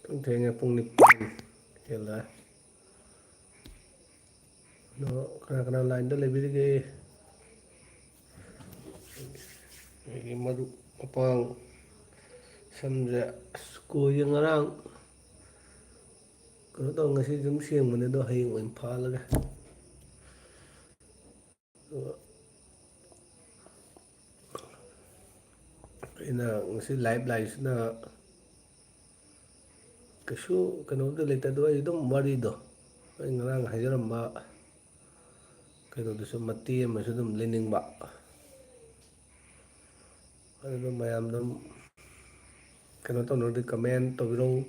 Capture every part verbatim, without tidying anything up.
ꯊꯦꯡ ꯊꯦꯡꯉꯦ, ꯄꯨꯡ ꯅꯤꯄꯥꯟ ꯍꯦꯜꯂꯦ꯫ ꯑꯗꯣ ꯀꯅꯥ ꯀꯅꯥ ꯂꯥꯏꯟꯗ ꯂꯩꯕꯤꯔꯤꯒꯦ? ꯑꯩꯒꯤ ꯃꯔꯨꯞ ꯃꯄꯥꯡ ꯁꯝꯁꯦ ꯑꯁ ꯀꯣꯏꯁꯦ ꯉꯔꯥꯡ ꯀꯩꯅꯣ ꯇꯧ, ꯉꯁꯤ ꯑꯗꯨꯝ ꯁꯦꯡꯕꯅꯦ, ꯑꯗꯣ ꯍꯌꯦꯡ ꯑꯣꯏꯅ ꯐꯥꯜꯂꯒꯦ꯫ ꯑꯗꯨꯒ ꯑꯩꯅ ꯉꯁꯤ ꯂꯥꯏꯚ ꯂꯥꯛꯏꯁꯤꯅ ꯀꯩꯁꯨ ꯀꯩꯅꯣꯝꯇ ꯂꯩꯇꯦ꯫ ꯑꯗꯣ ꯑꯩ ꯑꯗꯨꯝ ꯋꯥꯔꯤꯗꯣ, ꯑꯩ ꯉꯔꯥꯡ ꯍꯥꯏꯖꯔꯝꯕ ꯀꯩꯅꯣꯗꯨꯁꯨ ꯃꯇꯦꯛ ꯑꯃꯁꯨ ꯑꯗꯨꯝ ꯂꯤꯅꯤꯡꯕ꯫ ꯑꯗꯨꯅ ꯃꯌꯥꯝ ꯑꯗꯨꯝ ꯀꯩꯅꯣ ꯇꯧꯅꯔꯗꯤ comment ꯇꯧꯕꯤꯔꯛꯎ꯫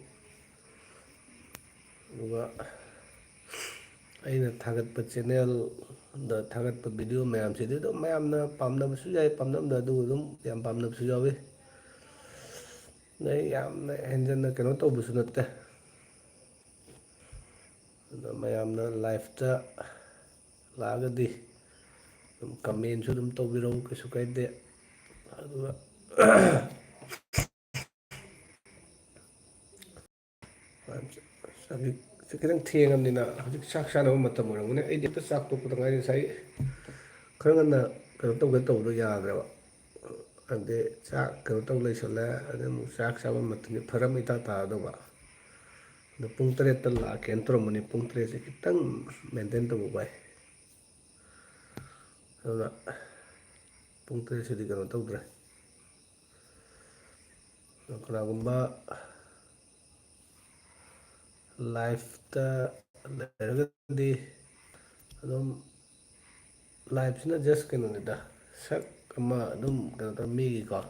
ꯑꯗꯨꯒ ꯑꯩꯅ ꯊꯥꯒꯠꯄ channelꯗ ꯊꯥꯒꯠꯄ video ꯃꯌꯥꯝꯁꯤꯗꯤ ꯑꯗꯨꯝ ꯃꯌꯥꯝꯅ ꯄꯥꯝꯅꯕꯁꯨ ꯌꯥꯏ, ꯄꯥꯝꯅꯕꯗ ꯑꯗꯨ ꯑꯗꯨꯝ ꯌꯥꯝ ꯄꯥꯝꯅꯕꯁꯨ ꯌꯥꯎꯏ꯫ ꯑꯗꯩ ꯌꯥꯝꯅ ꯍꯦꯟꯖꯟꯅ ꯀꯩꯅꯣ ꯇꯧꯕꯁꯨ ꯅꯠꯇꯦ꯫ ꯑꯗꯣ ꯃꯌꯥꯝꯅ liveꯇ ꯂꯥꯛꯑꯒꯗꯤ ꯑꯗꯨꯝ commentꯁꯨ ꯑꯗꯨꯝ ꯇꯧꯕꯤꯔꯛꯎ, ꯀꯩꯁꯨ ꯀꯥꯏꯗꯦ꯫ ꯑꯗꯨꯒ ꯍꯧꯖꯤꯛ ꯈꯤꯇꯪ ꯊꯦꯡꯉꯕꯅꯤꯅ ꯍꯧꯖꯤꯛ ꯆꯥꯛ ꯆꯥꯅꯕ ꯃꯇꯝ ꯑꯣꯏꯔꯝꯒꯅꯤ꯫ ꯑꯩꯗꯤ ꯑꯝꯇ ꯆꯥꯛ ꯇꯣꯛꯄꯗ ꯉꯥꯏꯔꯤ꯫ ꯉꯁꯥꯏ ꯈꯔ ꯉꯟꯅ ꯀꯩꯅꯣ ꯇꯧꯒꯦ ꯇꯧꯕꯗꯣ ꯌꯥꯗ꯭ꯔꯦꯕ꯫ ꯑꯗꯩ ꯆꯥꯛ ꯀꯩꯅꯣ ꯇꯧ ꯂꯩꯁꯜꯂꯦ꯫ ꯑꯗꯩ ꯑꯃꯨꯛ ꯆꯥꯛ ꯆꯥꯕ ꯃꯇꯝꯗꯤ ꯐꯔꯛ ꯑꯃ ꯏꯇꯥ ꯇꯥꯗꯧꯕ꯫ ꯑꯗꯣ ꯄꯨꯡ ꯇꯔꯦꯠꯇ ꯂꯥꯛꯀꯦꯅ ꯇꯧꯔꯝꯕꯅꯤ꯫ ꯄꯨꯡ ꯇꯔꯦꯠꯁꯦ ꯈꯤꯇꯪ maintain ꯇꯧꯕ ꯚꯥꯏ꯫ ꯑꯗꯨꯅ ꯄꯨꯡ ꯇꯔꯦꯠꯁꯤꯗꯤ ꯀꯩꯅꯣ ꯇꯧꯗ꯭ꯔꯦ꯫ ꯑꯗꯣ ꯀꯅꯥꯒꯨꯝꯕ liveꯇ ꯂꯩꯔꯒꯗꯤ ꯑꯗꯨꯝ liveꯁꯤꯅ just ꯀꯩꯅꯣꯅꯤꯗ, ꯁꯛ ꯑꯃ ꯑꯗꯨꯝ ꯀꯩꯅꯣ ꯇꯧ, ꯃꯤꯒꯤꯀꯣ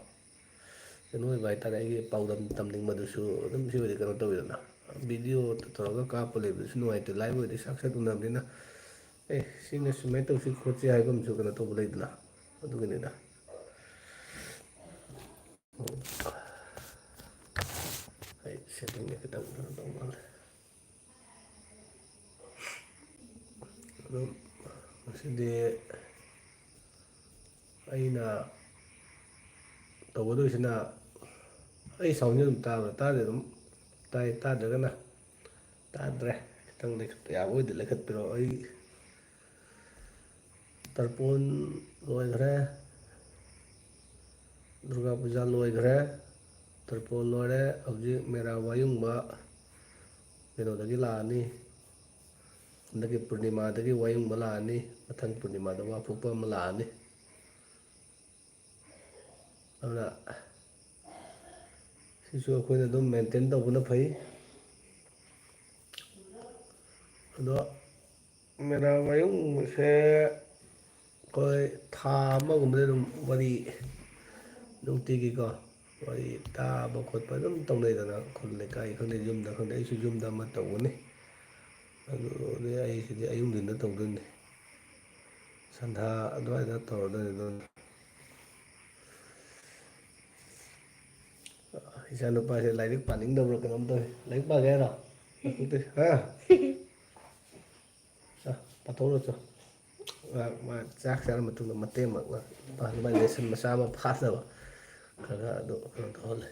ꯀꯩꯅꯣ ꯑꯣꯏꯕ ꯍꯥꯏꯇꯥꯔꯦ꯫ ꯑꯩꯒꯤ ꯄꯥꯎꯗꯝ ꯇꯝꯅꯤꯡꯕꯗꯨꯁꯨ ꯑꯗꯨꯝ ꯁꯤ ꯑꯣꯏꯔꯗꯤ ꯀꯩꯅꯣ ꯇꯧꯋꯤꯗꯅ, video ꯇꯧꯔꯒ ꯀꯥꯞꯄ ꯂꯩꯕꯗꯨꯁꯨ ꯅꯨꯡꯉꯥꯏꯇꯦ꯫ Live ꯑꯣꯏꯔꯗꯤ ꯁꯥꯛ ꯁꯥꯛ ꯎꯅꯕꯅꯤꯅ, "ꯑꯦ, ꯁꯤꯅ ꯁꯨꯃꯥꯏꯅ ꯇꯧꯁꯤ ꯈꯣꯠꯁꯤ" ꯍꯥꯏꯕ ꯑꯃꯁꯨ ꯀꯩꯅꯣ ꯇꯧꯕ ꯂꯩꯗꯅ, ꯑꯗꯨꯒꯤꯅꯤꯗ꯫ ꯑꯩ settingꯁꯦ ꯈꯤꯇꯪ ꯀꯩꯅꯣ ꯇꯧ ꯃꯥꯜꯂꯦ꯫ ꯑꯗꯨꯝ ꯉꯁꯤꯗꯤ ꯑꯩꯅ ꯇꯧꯒꯗꯣꯏꯁꯤꯅ ꯑꯩ ꯁꯥꯎꯟꯁꯦ ꯑꯗꯨꯝ ꯇꯥꯕ꯭ꯔꯥ? ꯇꯥꯗꯤ ꯑꯗꯨꯝ ꯇꯥꯏ, ꯇꯥꯗ꯭ꯔꯒꯅ ꯇꯥꯗ꯭ꯔꯦ꯫ ꯈꯤꯇꯪ ꯂꯩꯈꯠꯄ ꯌꯥꯕ ꯑꯣꯏꯗꯤ ꯂꯩꯈꯠꯄꯤꯔꯣ꯫ ꯑꯩ ꯇꯔꯄꯣꯟ ꯂꯣꯏꯈ꯭ꯔꯦ, ꯗꯨꯔꯒꯥ ꯄꯨꯖꯥ ꯂꯣꯏꯈ꯭ꯔꯦ, ꯇꯔꯄꯣꯟ ꯂꯣꯏꯔꯦ꯫ ꯍꯧꯖꯤꯛ ꯃꯦꯔꯥ ꯋꯥꯌꯨꯡꯕ ꯀꯩꯅꯣꯗꯒꯤ ꯂꯥꯛꯑꯅꯤ, ꯍꯟꯗꯛꯀꯤ ꯄꯨꯔꯅꯤꯃꯥꯗꯒꯤ ꯋꯥꯌꯨꯡꯕ ꯂꯥꯛꯑꯅꯤ, ꯃꯊꯪ ꯄꯨꯔꯅꯤꯃꯥꯗ ꯋꯥ ꯐꯨꯛꯄ ꯑꯃ ꯂꯥꯛꯑꯅꯤ꯫ ꯑꯗꯨꯅ ꯁꯤꯁꯨ ꯑꯩꯈꯣꯏꯅ ꯑꯗꯨꯝ ꯃꯦꯟꯇꯦꯟ ꯇꯧꯕꯅ ꯐꯩ꯫ ꯑꯗꯣ ꯃꯦꯔꯥ ꯋꯥꯌꯨꯡꯕꯁꯦ ꯑꯩꯈꯣꯏ ꯊꯥ ꯑꯃꯒꯨꯝꯕꯗ ꯑꯗꯨꯝ ꯋꯥꯔꯤ ꯅꯨꯡꯇꯤꯒꯤꯀꯣ ꯋꯥꯔꯤ ꯇꯥꯕ ꯈꯣꯠꯄ ꯑꯗꯨꯝ ꯇꯧꯅꯩꯗꯅ, ꯈꯨꯜ ꯂꯩꯀꯥꯏ ꯈꯪꯗꯦ, ꯌꯨꯝꯗ ꯈꯪꯗꯦ, ꯑꯩꯁꯨ ꯌꯨꯝꯗ ꯑꯃ ꯇꯧꯒꯅꯤ꯫ ꯑꯗꯨꯗꯤ ꯑꯩꯁꯤꯗꯤ ꯑꯌꯨꯛ ꯅꯨꯡꯊꯤꯟꯗ ꯇꯧꯗꯣꯏꯅꯤ, ꯁꯟꯗꯥ ꯑꯗꯨꯋꯥꯏꯗ ꯇꯧꯔꯗꯣꯏꯅꯤ꯫ ꯑꯗꯨꯅ ꯏꯆꯥ ꯅꯨꯄꯥꯁꯦ ꯂꯥꯏꯔꯤꯛ ꯄꯥꯅꯤꯡꯗꯕ꯭ꯔꯥ ꯀꯩꯅꯣꯝ ꯇꯧꯔꯦ꯫ ꯂꯥꯏꯔꯤꯛ ꯄꯥꯒꯦ ꯍꯥꯏꯔꯣ? ꯍꯥ? ꯆꯣ, ꯄꯥꯊꯣꯛꯎꯔꯣ ꯆꯣ꯫ ꯃꯥ, ꯃꯥ ꯆꯥꯛ ꯆꯥꯔ ꯃꯇꯨꯡꯗ ꯃꯇꯦꯡ ꯑꯃ, ꯃꯥ, ꯃꯥ ꯂꯦꯁꯟ ꯃꯆꯥ ꯑꯃ ꯐꯥꯅꯕ ꯈꯔ ꯈꯔ ꯑꯗꯨ ꯀꯩꯅꯣ ꯇꯧꯍꯜꯂꯦ꯫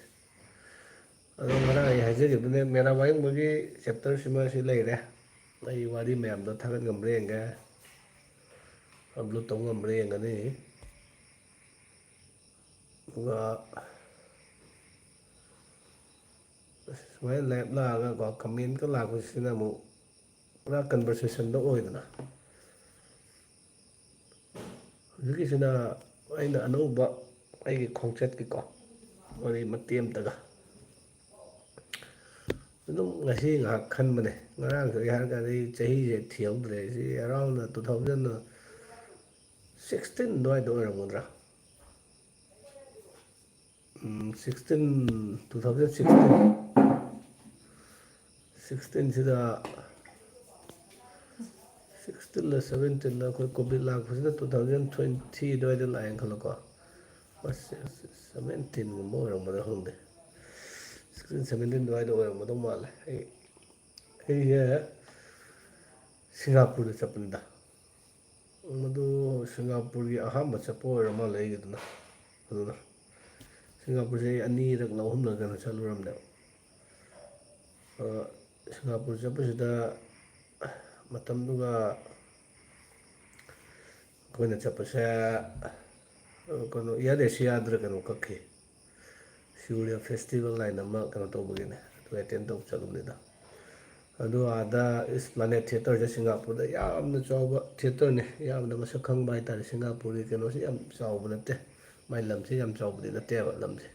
ꯑꯗꯣ ꯉꯔꯥꯡ ꯑꯩ ꯍꯥꯏꯖꯈꯤꯕꯗꯨꯅꯦ, ꯃꯦꯔꯥ ꯋꯥꯌꯨꯡꯕꯒꯤ ꯆꯦꯞꯇꯔ ꯁꯤꯃ ꯁꯤ ꯂꯩꯔꯦ꯫ ꯑꯩ ꯋꯥꯔꯤ ꯃꯌꯥꯝꯗꯣ ꯊꯥꯒꯠ ꯉꯝꯕ꯭ꯔꯥ ꯌꯦꯡꯒꯦ, ꯑꯞꯂꯣꯗ ꯇꯧ ꯉꯝꯕ꯭ꯔꯥ ꯌꯦꯡꯒꯅꯤ꯫ ꯑꯗꯨꯒ ꯁꯨꯃꯥꯏꯅ ꯂꯥꯏꯞ ꯂꯥꯛꯑꯒꯀꯣ, ꯀꯃꯦꯟꯀ ꯂꯥꯛꯄꯁꯤꯅ ꯑꯃꯨꯛ ꯄꯨꯔꯥ ꯀꯟꯚꯔꯁꯦꯁꯟꯗꯣ ꯑꯣꯏꯗꯅ꯫ ꯍꯧꯖꯤꯛꯀꯤꯁꯤꯅ ꯑꯩꯅ ꯑꯅꯧꯕ ꯑꯩꯒꯤ ꯈꯣꯡꯆꯠꯀꯤꯀꯣ ꯋꯥꯔꯤ ꯃꯇꯦꯛ ꯑꯃꯇꯒ꯫ ꯑꯗꯨꯝ ꯉꯁꯤ ꯉꯥꯏꯍꯥꯛ ꯈꯟꯕꯅꯦ, ꯉꯔꯥꯡꯁꯨ ꯑꯩ ꯍꯥꯏꯔꯀꯥꯟꯗ ꯑꯩ ꯆꯍꯤꯁꯦ ꯊꯤꯍꯧꯗ꯭ꯔꯦ꯫ ꯁꯤ ꯑꯦꯔꯥꯎꯟ ꯇꯨ ꯊꯥꯎꯖꯟ ꯁꯤꯛꯁꯇꯤꯟ ꯑꯗꯨꯋꯥꯏꯗ ꯑꯣꯏꯔꯝꯒꯗ꯭ꯔꯥ? ꯎꯝ, ꯁꯤꯛꯁꯇꯤꯟ, ꯇꯨ ꯊꯥꯎꯖꯟ ꯁꯤꯛꯁꯇꯤꯟ, ꯁꯤꯛꯁꯇꯤꯟꯁꯤꯗ, ꯁꯤꯛꯁꯇꯤꯟꯂ ꯁꯕꯦꯟꯇꯤꯟꯂ, ꯑꯩꯈꯣꯏ ꯀꯣꯚꯤꯗ ꯂꯥꯛꯄꯁꯤꯅ ꯇꯨ ꯊꯥꯎꯖꯟ ꯇ꯭ꯋꯦꯟꯇꯤ ꯑꯗꯨꯋꯥꯏꯗ ꯂꯥꯛꯑꯦꯅ ꯈꯜꯂꯣꯀꯣ꯫ ꯑꯁ, ꯁꯕꯦꯟꯇꯤꯟꯒꯨꯝꯕ ꯑꯣꯏꯔꯝꯒꯗ꯭ꯔꯥ ꯈꯪꯗꯦ, ꯁꯤꯛꯁꯇꯤꯟ ꯁꯕꯦꯟꯇꯤꯟ ꯑꯗꯨꯋꯥꯏꯗ ꯑꯣꯏꯔꯝꯒꯗꯧ ꯃꯥꯜꯂꯦ꯫ ꯑꯩ, ꯑꯩꯁꯦ ꯁꯤꯡꯒꯥꯄꯨꯔꯗ ꯆꯠꯄꯅꯤꯗ꯫ ꯃꯗꯨ ꯁꯤꯡꯒꯥꯄꯨꯔꯒꯤ ꯑꯍꯥꯟꯕ ꯆꯠꯄ ꯑꯣꯏꯔ ꯃꯥꯜꯂꯦ ꯑꯩꯒꯤꯗꯨꯅ꯫ ꯑꯗꯨꯅ ꯁꯤꯡꯒꯥꯄꯨꯔꯁꯦ ꯑꯩ ꯑꯅꯤꯔꯛ ꯂꯧꯍꯨꯝꯂꯛ ꯀꯩꯅꯣ ꯆꯠꯂꯨꯔꯕꯅꯦꯕ꯫ ꯑ, ꯁꯤꯡꯒꯥꯄꯨꯔ ꯆꯠꯄꯁꯤꯗ ꯃꯇꯝꯗꯨꯒ ꯑꯩꯈꯣꯏꯅ ꯆꯠꯄꯁꯦ, ꯑ, ꯀꯩꯅꯣ, ꯏꯌꯥꯔ ꯑꯦꯁꯤꯌꯥꯗ꯭ꯔ ꯀꯩꯅꯣ ꯀꯛꯈꯤ꯫ ꯁꯤꯎꯔꯤꯌꯥ ꯐꯦꯁꯇꯤꯚꯦꯜ ꯍꯥꯏꯅ ꯑꯃ ꯀꯩꯅꯣ ꯇꯧꯕꯒꯤꯅꯦ, ꯑꯗꯨ ꯑꯦꯇꯦꯟ ꯇꯧꯕ ꯆꯠꯂꯨꯕꯅꯤꯗ꯫ ꯑꯗꯨ ꯑꯥꯗ ꯏꯁꯄ꯭ꯂꯥꯅꯦꯠ ꯊꯤꯌꯦꯇꯔꯁꯦ ꯁꯤꯡꯒꯥꯄꯨꯔꯗ ꯌꯥꯝꯅ ꯆꯥꯎꯕ ꯊꯤꯌꯦꯇꯔꯅꯤ, ꯌꯥꯝꯅ ꯃꯁꯛ ꯈꯪꯕ ꯍꯥꯏꯇꯥꯔꯦ꯫ ꯁꯤꯡꯒꯥꯄꯨꯔꯒꯤ ꯀꯩꯅꯣꯁꯤ ꯌꯥꯝ ꯆꯥꯎꯕ ꯅꯠꯇꯦ, ꯃꯥꯏ ꯂꯝꯁꯤ ꯌꯥꯝ ꯆꯥꯎꯕꯗꯤ ꯅꯠꯇꯦꯕ ꯂꯝꯁꯦ꯫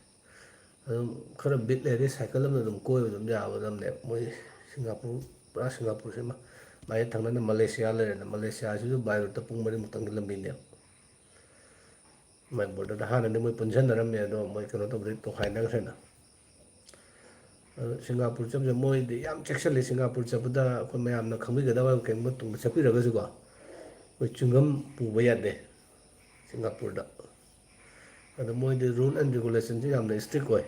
ꯑꯗꯨꯝ ꯈꯔ ꯕꯤꯠ ꯂꯩꯔꯗꯤ ꯁꯥꯏꯀꯜ ꯑꯃꯅ ꯑꯗꯨꯝ ꯀꯣꯏꯕ ꯑꯗꯨꯝ ꯌꯥꯕ ꯂꯝꯅꯦꯕ꯫ ꯃꯣꯏ ꯁꯤꯡꯒꯥꯄꯨꯔ, ꯄꯨꯔꯥ ꯁꯤꯡꯒꯥꯄꯨꯔꯁꯤꯃ꯫ ꯃꯥꯒꯤ ꯊꯪꯅꯅ ꯃꯂꯦꯁꯤꯌꯥ ꯂꯩꯔꯦꯅ, ꯃꯂꯦꯁꯤꯌꯥꯁꯤꯁꯨ by roadꯇ ꯄꯨꯡ ꯃꯔꯤꯃꯨꯛꯇꯪꯒꯤ ꯂꯝꯕꯤꯅꯦꯕ꯫ ꯃꯥꯏ ꯕꯣꯔꯗꯔꯗ ꯍꯥꯟꯅꯗꯤ ꯃꯣꯏ ꯄꯨꯟꯁꯟꯅꯔꯝꯃꯦ, ꯑꯗꯣ ꯃꯣꯏ ꯀꯩꯅꯣ ꯇꯧꯕꯗꯒꯤ ꯇꯣꯈꯥꯏꯅꯈ꯭ꯔꯦꯅ꯫ ꯑꯗꯣ ꯁꯤꯡꯒꯥꯄꯨꯔ ꯆꯠꯄꯁꯦ ꯃꯣꯏꯗꯤ ꯌꯥꯝ ꯆꯦꯛꯁꯤꯜꯂꯤ꯫ ꯁꯤꯡꯒꯥꯄꯨꯔ ꯆꯠꯄꯗ ꯑꯩꯈꯣꯏ ꯃꯌꯥꯝꯅ ꯈꯪꯕꯤꯒꯗꯕ ꯀꯩꯒꯨꯝꯕ ꯇꯨꯡꯗ ꯆꯠꯄꯤꯔꯒꯁꯨꯀꯣ, ꯑꯩꯈꯣꯏ ꯆ꯭ꯋꯤꯡꯒꯝ ꯄꯨꯕ ꯌꯥꯗꯦ ꯁꯤꯡꯒꯥꯄꯨꯔꯗ꯫ ꯑꯗꯣ ꯃꯣꯏꯗꯤ rule and regulationꯁꯦ ꯌꯥꯝꯅ strict ꯑꯣꯏ꯫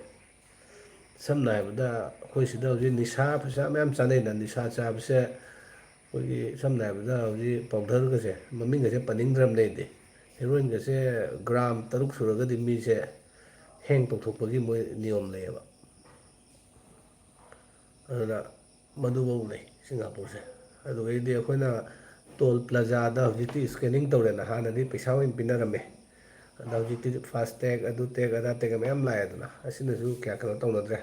ꯁꯝꯅ ꯍꯥꯏꯔꯕꯗ ꯑꯩꯈꯣꯏ ꯁꯤꯗ ꯍꯧꯖꯤꯛ ꯅꯤꯁꯥ ꯄꯩꯁꯥ ꯃꯌꯥꯝ ꯆꯥꯅꯩꯗꯅ, ꯅꯤꯁꯥ ꯆꯥꯕꯁꯦ ꯑꯩꯈꯣꯏꯒꯤ ꯁꯝꯅ ꯍꯥꯏꯔꯕꯗ ꯍꯧꯖꯤꯛ ꯄꯥꯎꯗꯔꯒꯁꯦ ꯃꯃꯤꯡꯒꯁꯦ ꯄꯟꯅꯤꯡꯗ꯭ꯔꯕꯅꯦ ꯑꯩꯗꯤ꯫ ꯍꯦꯔꯣꯏꯟꯒꯁꯦ ꯒ꯭ꯔꯥꯝ ꯇꯔꯨꯛ ꯁꯨꯔꯒꯗꯤ ꯃꯤꯁꯦ ꯍꯦꯡ ꯇꯧꯊꯣꯛꯄꯒꯤ ꯃꯣꯏ ꯅꯤꯌꯣꯝ ꯂꯩꯌꯦꯕ꯫ ꯑꯗꯨꯅ ꯃꯗꯨꯐꯧ ꯂꯩ ꯁꯤꯡꯒꯥꯄꯨꯔꯁꯦ꯫ ꯑꯗꯨꯗꯩꯗꯤ ꯑꯩꯈꯣꯏꯅ ꯇꯣꯜ ꯄ꯭ꯂꯥꯖꯥꯗ ꯍꯧꯖꯤꯛꯇꯤ scanning ꯇꯧꯔꯦꯅ, ꯍꯥꯟꯅꯗꯤ ꯄꯩꯁꯥ ꯑꯣꯏꯅ ꯄꯤꯅꯔꯝꯃꯦ꯫ ꯑꯗ ꯍꯧꯖꯤꯛꯇꯤ ꯐꯥꯁ ꯇꯦꯒ, ꯑꯗꯨ ꯇꯦꯒ, ꯑꯗꯥ ꯇꯦꯒ ꯃꯌꯥꯝ ꯂꯥꯛꯑꯦꯗꯅ, ꯑꯁꯤꯅꯁꯨ ꯀꯌꯥ ꯀꯩꯅꯣ ꯇꯧꯅꯗ꯭ꯔꯦ꯫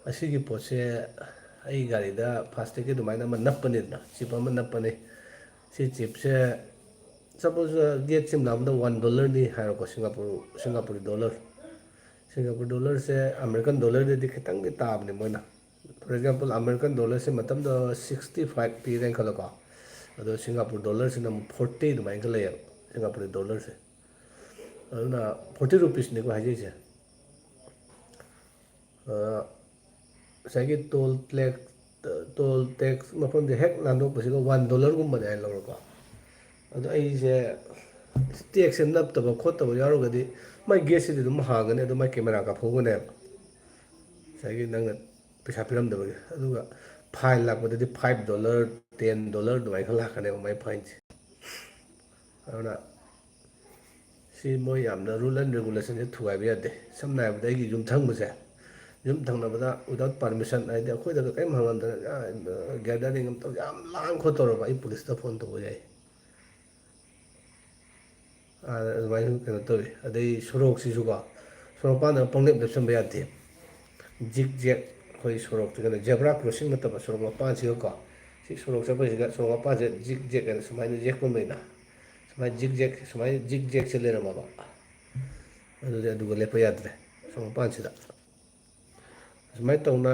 ꯑꯁꯤꯒꯤ ꯄꯣꯠꯁꯦ ꯑꯩ ꯒꯥꯔꯤꯗ ꯐꯥꯁ ꯇꯦꯒꯀꯤ ꯑꯗꯨꯃꯥꯏꯅ ꯑꯃ ꯅꯞꯄꯅꯤꯗꯅ, ꯆꯤꯞ ꯑꯃ ꯅꯞꯄꯅꯤ꯫ ꯁꯤ ꯆꯤꯞꯁꯦ ꯁꯄꯣꯁ ꯒꯦꯠꯁꯤ ꯂꯥꯛꯄꯗ ꯋꯥꯟ ꯗꯣꯂꯔꯅꯤ ꯍꯥꯏꯔꯣꯀꯣ, ꯁꯤꯡꯒꯥꯄꯨꯔ, ꯁꯤꯡꯒꯥꯄꯨꯔꯤ ꯗꯣꯂꯔ꯫ ꯁꯤꯡꯒꯥꯄꯨꯔ ꯗꯣꯂꯔꯁꯦ ꯑꯃꯦꯔꯤꯀꯟ ꯗꯣꯂꯔꯗꯗꯤ ꯈꯤꯇꯪꯗꯤ ꯇꯥꯕꯅꯦ ꯃꯣꯏꯅ꯫ For example, ꯑꯃꯦꯔꯤꯀꯟ ꯗꯣꯂꯔꯁꯦ ꯃꯇꯝꯗ ꯁꯤꯛꯁꯇꯤ ꯐꯥꯏꯚ ꯄꯤꯔꯦꯅ ꯈꯜꯂꯣꯀꯣ, ꯑꯗꯣ ꯁꯤꯡꯒꯥꯄꯨꯔ ꯗꯣꯂꯔꯁꯤꯅ ꯑꯃꯨꯛ ꯐꯣꯔꯇꯤ ꯑꯗꯨꯃꯥꯏꯅ ꯂꯩꯌꯦꯕ, ꯁꯤꯡꯒꯥꯄꯨꯔꯤ ꯗꯣꯂꯔꯁꯦ꯫ ꯑꯗꯨꯅ ꯐꯣꯔꯇꯤ ꯔꯨꯄꯤꯁꯅꯤꯀꯣ ꯍꯥꯏꯖꯩꯁꯦ꯫ ꯑ, ꯉꯁꯥꯏꯒꯤ ꯇꯣꯜ ꯄ꯭ꯂꯦꯛ-, ꯇꯣꯜ ꯇꯦꯛꯁ ꯃꯐꯝꯁꯦ ꯍꯦꯛ ꯂꯥꯟꯗꯣꯛꯄꯁꯤꯒ ꯋꯥꯟ ꯗꯣꯂꯔꯒꯨꯝꯕꯅꯦ ꯍꯥꯏꯅ ꯂꯧꯔꯣꯀꯣ꯫ ꯑꯗꯣ ꯑꯩꯁꯦ ꯇꯦꯛꯁꯁꯦ ꯅꯞꯇꯕ ꯈꯣꯠꯇꯕ ꯌꯥꯎꯔꯒꯗꯤ ꯃꯥꯏ ꯒꯦꯠꯁꯤꯗꯤ ꯑꯗꯨꯝ ꯍꯥꯡꯒꯅꯤ, ꯑꯗꯨ ꯃꯥꯏ ꯀꯦꯃꯦꯔꯥ ꯀꯥꯞꯍꯧꯒꯅꯦꯕ, ꯉꯁꯥꯏꯒꯤ ꯅꯪꯅ ꯄꯩꯁꯥ ꯄꯤꯔꯝꯗꯕꯒꯤ꯫ ꯑꯗꯨꯒ ꯐꯥꯏꯟ ꯂꯥꯛꯄꯗꯗꯤ ꯐꯥꯏꯚ ꯗꯣꯂꯔ, ꯇꯦꯟ ꯗꯣꯂꯔ ꯑꯗꯨꯃꯥꯏꯅ ꯂꯥꯛꯀꯅꯦꯕ ꯃꯥꯏ ꯐꯥꯏꯟꯁꯦ꯫ ꯑꯗꯨꯅ ꯁꯤ ꯃꯣꯏ ꯌꯥꯝꯅ rule and regulationꯁꯦ ꯊꯨꯒꯥꯏꯕ ꯌꯥꯗꯦ꯫ ꯁꯝꯅ ꯍꯥꯏꯔꯕꯗ ꯑꯩꯒꯤ ꯌꯨꯝꯊꯪꯕꯁꯦ, ꯌꯨꯝꯊꯪꯅꯕꯗ without permission, ꯍꯥꯏꯗꯤ ꯑꯩꯈꯣꯏꯗꯒ ꯀꯔꯤꯝ ꯍꯪꯉꯝꯗꯅ, ꯑ, gathering ꯑꯃ ꯇꯧ, ꯌꯥꯝ ꯂꯥꯡ ꯈꯣꯠ ꯇꯧꯔꯕ, ꯑꯩ ꯄꯨꯂꯤꯁꯇ ꯐꯣꯟ ꯇꯧꯕ ꯌꯥꯏ꯫ ꯑꯥ, ꯑꯗꯨꯃꯥꯏꯅ ꯀꯩꯅꯣ ꯇꯧꯋꯤ꯫ ꯑꯗꯩ ꯁꯣꯔꯣꯛꯁꯤꯁꯨꯀꯣ, ꯁꯣꯔꯣꯛ ꯃꯄꯥꯟꯗ ꯄꯪꯂꯦꯞ ꯂꯦꯞꯁꯟꯕ ꯌꯥꯗꯦ꯫ Zig zag, ꯑꯩꯈꯣꯏ ꯁꯣꯔꯣꯛꯇ ꯀꯩꯅꯣ, zebra crossing ꯅꯠꯇꯕ, ꯁꯣꯔꯣꯛ ꯃꯄꯥꯟꯁꯤꯒꯀꯣ, ꯁꯤ ꯁꯣꯔꯣꯛ ꯆꯠꯄꯁꯤꯒ ꯁꯣꯔꯣꯛ ꯃꯄꯥꯟꯁꯦ zig zag ꯍꯥꯏꯅ ꯁꯨꯃꯥꯏꯅ ꯌꯦꯛꯄ ꯑꯃ ꯂꯩꯅ, ꯁꯨꯃꯥꯏꯅ zig zag, ꯁꯨꯃꯥꯏꯅ zig zagꯁꯦ ꯂꯩꯔꯝꯃꯕ, ꯑꯗꯨꯗꯤ ꯑꯗꯨꯒ ꯂꯦꯞꯄ ꯌꯥꯗ꯭ꯔꯦ ꯁꯣꯔꯣꯛ ꯃꯄꯥꯟꯁꯤꯗ꯫ ꯑꯁꯨꯃꯥꯏꯅ ꯇꯧꯅ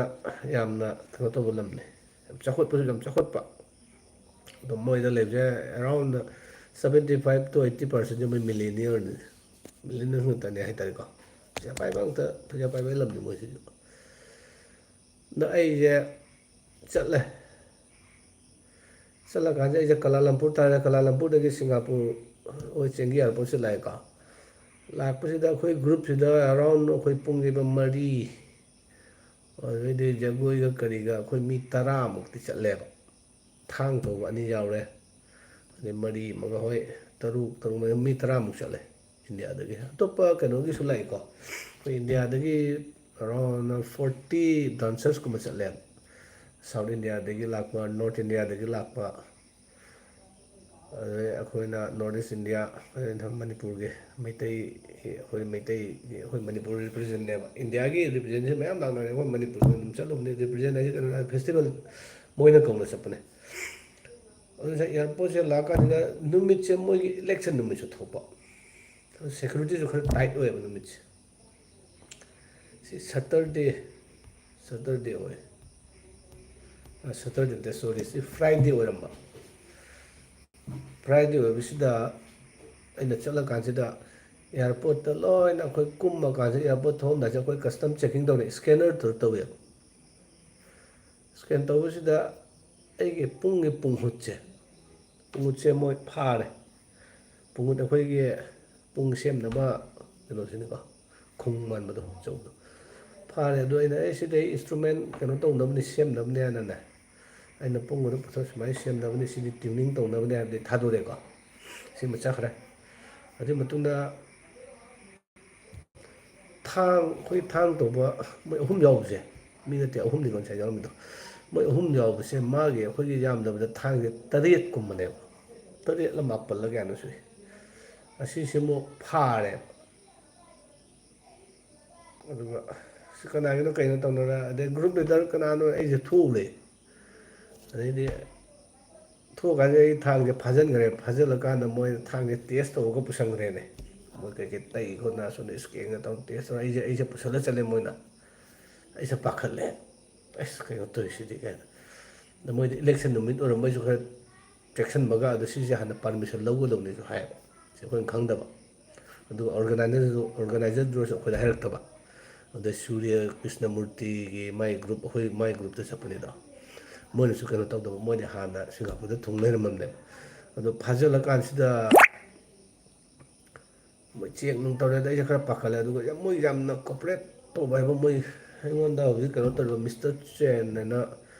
ꯌꯥꯝꯅ ꯀꯩꯅꯣ ꯇꯧꯕ ꯂꯝꯅꯤ, ꯌꯥꯝ ꯆꯥꯎꯈꯠꯄꯁꯨ ꯌꯥꯝ ꯆꯥꯎꯈꯠꯄ꯫ ꯑꯗꯣ ꯃꯣꯏꯗ ꯂꯩꯕꯁꯦ around seventy five to eighty percent ꯁꯦ ꯃꯣꯏ millionaireꯅꯤ, millionaire ꯉꯥꯛꯇꯅꯦ ꯍꯥꯏꯇꯥꯔꯦꯀꯣ꯫ ꯄꯩꯁꯥ ꯄꯥꯏꯕ ꯉꯥꯛꯇ, ꯄꯩꯁꯥ ꯄꯥꯏꯕ ꯂꯝꯅꯤ ꯃꯣꯏꯁꯤꯁꯨ꯫ ꯑꯗ ꯑꯩꯁꯦ ꯆꯠꯂꯦ꯫ ꯆꯠꯂꯀꯥꯟꯁꯤꯗ ꯑꯩꯁꯦ ꯀꯂꯥꯂꯝꯄꯨꯔ ꯇꯥꯔꯦ, ꯀꯂꯥꯂꯝꯄꯨꯔꯗꯒꯤ ꯁꯤꯡꯒꯥꯄꯨꯔ, ꯍꯣꯏ, ꯆꯦꯡꯒꯤ airportꯁꯦ ꯂꯥꯛꯑꯦꯀꯣ꯫ ꯂꯥꯛꯄꯁꯤꯗ ꯑꯩꯈꯣꯏ groupꯁꯤꯗ around ꯑꯩꯈꯣꯏ ꯄꯨꯡꯁꯤꯗ ꯃꯔꯤ, ꯑꯗꯩꯗꯤ ꯖꯒꯣꯏꯒ ꯀꯔꯤꯒ ꯑꯩꯈꯣꯏ ꯃꯤ ꯇꯔꯥꯃꯨꯛꯇꯤ ꯆꯠꯂꯦꯕ꯫ ꯊꯥꯡ ꯊꯧꯕ ꯑꯅꯤ ꯌꯥꯎꯔꯦ, ꯑꯗꯩ ꯃꯔꯤ ꯑꯃꯒ, ꯍꯣꯏ, ꯇꯔꯨꯛ, ꯇꯔꯨꯛ, ꯃꯔꯤ, ꯃꯤ ꯇꯔꯥꯃꯨꯛ ꯆꯠꯂꯦ ꯏꯟꯗꯤꯌꯥꯗꯒꯤ꯫ ꯑꯇꯣꯞꯄ ꯀꯩꯅꯣꯒꯤꯁꯨ ꯂꯥꯛꯏꯀꯣ, ꯑꯩꯈꯣꯏ ꯏꯟꯗꯤꯌꯥꯗꯒꯤ around forty dancersꯀꯨꯝꯕ ꯆꯠꯂꯦ꯫ South Indiaꯗꯒꯤ ꯂꯥꯛꯄ, North Indiaꯗꯒꯤ ꯂꯥꯛꯄ, ꯑꯗꯩ ꯑꯩꯈꯣꯏꯅ North East India, ꯑꯗꯩ ꯃꯅꯤꯄꯨꯔꯒꯤ ꯃꯩꯇꯩ, ꯑꯩꯈꯣꯏ ꯃꯩꯇꯩꯒꯤ, ꯑꯩꯈꯣꯏ ꯃꯅꯤꯄꯨꯔ representꯅꯦꯕ꯫ ꯏꯟꯗꯤꯌꯥꯒꯤ representꯁꯦ ꯃꯌꯥꯝ ꯂꯥꯛꯅꯔꯦ, ꯑꯩꯈꯣꯏ ꯃꯅꯤꯄꯨꯔꯗ ꯑꯗꯨꯝ ꯆꯠꯂꯨꯕꯅꯦ꯫ Represent ꯍꯥꯏꯁꯦ ꯀꯩꯅꯣ ꯍꯥꯏ, festival ꯃꯣꯏꯅ ꯀꯧꯅ ꯆꯠꯄꯅꯦ꯫ ꯑꯗꯨꯅ airportꯁꯦ ꯂꯥꯛꯀꯥꯟꯁꯤꯗ ꯅꯨꯃꯤꯠꯁꯦ ꯃꯣꯏꯒꯤ election ꯅꯨꯃꯤꯠꯁꯨ ꯊꯣꯛꯄ, securityꯁꯨ ꯈꯔ tight ꯑꯣꯏꯌꯦꯕ ꯅꯨꯃꯤꯠꯁꯦ꯫ ꯁꯤ Saturday, Saturday ꯑꯣꯏ꯫ ꯑ, Saturday ꯅꯠꯇꯦ, sorry, ꯁꯤ Friday ꯑꯣꯏꯔꯝꯕ꯫ Friday ꯑꯣꯏꯕꯁꯤꯗ ꯑꯩꯅ ꯆꯠꯂꯀꯥꯟꯁꯤꯗ airportꯇ ꯂꯣꯏꯅ ꯑꯩꯈꯣꯏ ꯀꯨꯝꯃ ꯀꯥꯟꯁꯤꯗ, airport ꯊꯣꯛꯑꯝꯗꯥꯏꯁꯤꯗ ꯑꯩꯈꯣꯏ custom checking ꯇꯧꯔꯦ, scanner ꯇꯧꯔ ꯇꯧꯋꯦꯕ꯫ Scan ꯇꯧꯕꯁꯤꯗ ꯑꯩꯒꯤ ꯄꯨꯡꯒꯤ ꯄꯨꯡꯍꯨꯠꯁꯦ, ꯄꯨꯡꯍꯨꯠꯁꯦ ꯃꯣꯏ ꯐꯥꯔꯦ꯫ ꯄꯨꯡꯍꯨꯠ ꯑꯩꯈꯣꯏꯒꯤ ꯄꯨꯡ ꯁꯦꯝꯅꯕ ꯀꯩꯅꯣꯁꯤꯅꯤꯀꯣ, ꯈꯣꯡ ꯃꯥꯟꯕꯗꯣ ꯑꯆꯧꯕꯗꯣ꯫ ꯐꯥꯔꯦ꯫ ꯑꯗꯣ ꯑꯩꯅ, "ꯑꯦ, ꯁꯤꯗꯤ ꯑꯩ instrument ꯀꯩꯅꯣ ꯇꯧꯅꯕꯅꯤ, ꯁꯦꯝꯅꯕꯅꯤ" ꯍꯥꯏꯅꯅꯦ, ꯑꯩꯅ ꯄꯨꯡ ꯑꯗꯨ ꯄꯨꯊꯣꯛ-, "ꯁꯨꯃꯥꯏꯅ ꯁꯦꯝꯅꯕꯅꯤ, ꯁꯤꯗꯤ tuning ꯇꯧꯅꯕꯅꯤ" ꯍꯥꯏꯕꯗꯤ ꯊꯥꯗꯣꯔꯛꯑꯦꯀꯣ꯫ ꯁꯤꯃ ꯆꯠꯈ꯭ꯔꯦ꯫ ꯑꯗꯨꯒꯤ ꯃꯇꯨꯡꯗ ꯊꯥꯡ, ꯑꯩꯈꯣꯏ ꯊꯥꯡ ꯇꯧꯕ ꯃꯣꯏ ꯑꯍꯨꯝ ꯌꯥꯎꯕꯁꯦ, ꯃꯤ ꯅꯠꯇꯦ, ꯑꯍꯨꯝꯅꯤ ꯉꯁꯥꯏ ꯌꯥꯎꯔꯝꯃꯤꯗꯣ꯫ ꯃꯣꯏ ꯑꯍꯨꯝ ꯌꯥꯎꯕꯁꯦ ꯃꯥꯒꯤ ꯑꯩꯈꯣꯏꯒꯤ ꯌꯥꯝꯗꯕꯗ ꯊꯥꯡꯁꯦ ꯇꯔꯦꯠꯀꯨꯝꯕꯅꯦꯕ, ꯇꯔꯦꯠꯂ ꯃꯥꯄꯜꯂ ꯀꯌꯥꯅꯣ ꯁꯨꯏ꯫ ꯑꯁꯤꯁꯤꯃꯨꯛ ꯐꯥꯔꯦꯕ꯫ ꯑꯗꯨꯒ ꯁꯤ ꯀꯅꯥꯒꯤꯅꯣ ꯀꯩꯅꯣ ꯇꯧꯅꯔ, ꯑꯗꯩ ꯒ꯭ꯔꯨꯞ ꯂꯤꯗꯔ ꯀꯅꯥꯅꯣ, ꯑꯩꯁꯦ ꯊꯣꯛꯎꯔꯦ꯫ ꯑꯗꯩꯗꯤ ꯊꯣꯛꯑꯀꯥꯟꯗ ꯑꯩ ꯊꯥꯡꯁꯦ ꯐꯥꯖꯤꯟꯈ꯭ꯔꯦ꯫ ꯐꯥꯖꯤꯜꯂꯀꯥꯟꯗ ꯃꯣꯏꯅ ꯊꯥꯡꯁꯦ ꯇꯦꯁ ꯇꯧꯔꯒ ꯄꯨꯁꯟꯈ꯭ꯔꯦꯅꯦ꯫ ꯃꯣꯏ ꯀꯩꯀꯩ ꯇꯩ ꯈꯣꯠꯅ ꯁꯣꯝꯗ ꯏꯁꯀꯦꯟꯒ ꯇꯧꯔ ꯇꯦꯁ ꯇꯧꯔ ꯑꯩꯁꯦ, ꯑꯩꯁꯦ ꯄꯨꯁꯜꯂ ꯆꯠꯂꯦ ꯃꯣꯏꯅ꯫ ꯑꯩꯁꯦ ꯄꯥꯈꯠꯂꯦ꯫ ꯑꯁ, ꯀꯩꯅꯣ ꯇꯧꯔꯤꯁꯤꯗꯤ ꯀꯥꯏꯅ꯫ ꯑꯗ ꯃꯣꯏꯗꯤ ꯏꯂꯦꯛꯁꯟ ꯅꯨꯃꯤꯠ ꯑꯣꯏꯔꯝꯕꯩꯁꯨ ꯈꯔ ꯆꯦꯛꯁꯤꯟꯕꯒ, ꯑꯗꯣ ꯁꯤꯁꯦ ꯍꯥꯟꯅ ꯄꯥꯔꯃꯤꯁꯟ ꯂꯧꯒꯗꯧꯅꯤꯁꯨ ꯍꯥꯏꯌꯦꯕ꯫ ꯁꯤ ꯑꯩꯈꯣꯏꯅ ꯈꯪꯗꯕ꯫ ꯑꯗꯨꯒ ꯑꯣꯔꯒꯅꯥꯏꯖꯔꯁꯨ, ꯑꯣꯔꯒꯅꯥꯏꯖꯔꯗꯨꯅꯁꯨ ꯑꯩꯈꯣꯏꯗ ꯍꯥꯏꯔꯛꯇꯕ꯫ ꯑꯗꯩ ꯁꯨꯔ꯭ꯌ ꯀ꯭ꯔꯤꯁꯅꯃꯨꯔꯇꯤꯒꯤ ꯃꯥꯏ ꯒ꯭ꯔꯨꯞ, ꯑꯩꯈꯣꯏ ꯃꯥꯏ ꯒ꯭ꯔꯨꯞꯇ ꯆꯠꯄꯅꯤꯗꯣ꯫ ꯃꯣꯏꯅꯁꯨ ꯀꯩꯅꯣ ꯇꯧꯗꯕ, ꯃꯣꯏꯗꯤ ꯍꯥꯟꯅ ꯁꯤꯡꯒꯥꯄꯨꯔꯗ ꯊꯨꯡ ꯂꯩꯔꯝꯃꯕꯅꯦꯕ꯫ ꯑꯗꯣ ꯐꯥꯖꯤꯜꯂꯀꯥꯟꯁꯤꯗ ꯃꯣꯏ ꯆꯦꯛ ꯅꯨꯡ ꯇꯧꯔꯦ꯫ ꯑꯗ ꯑꯩꯁꯦ ꯈꯔ ꯄꯥꯈꯠꯂꯦ꯫ ꯑꯗꯨꯒ ꯌꯥꯝ, ꯃꯣꯏ ꯌꯥꯝꯅ ꯀꯣꯑꯣꯄꯔꯦꯠ ꯇꯧꯕ ꯍꯥꯏꯕ, ꯃꯣꯏ ꯑꯩꯉꯣꯟꯗ ꯍꯧꯖꯤꯛ ꯀꯩꯅꯣ ꯇꯧꯔꯤꯕ ꯃꯤꯁꯇꯔ ꯆꯦꯟ ꯍꯥꯏꯅ,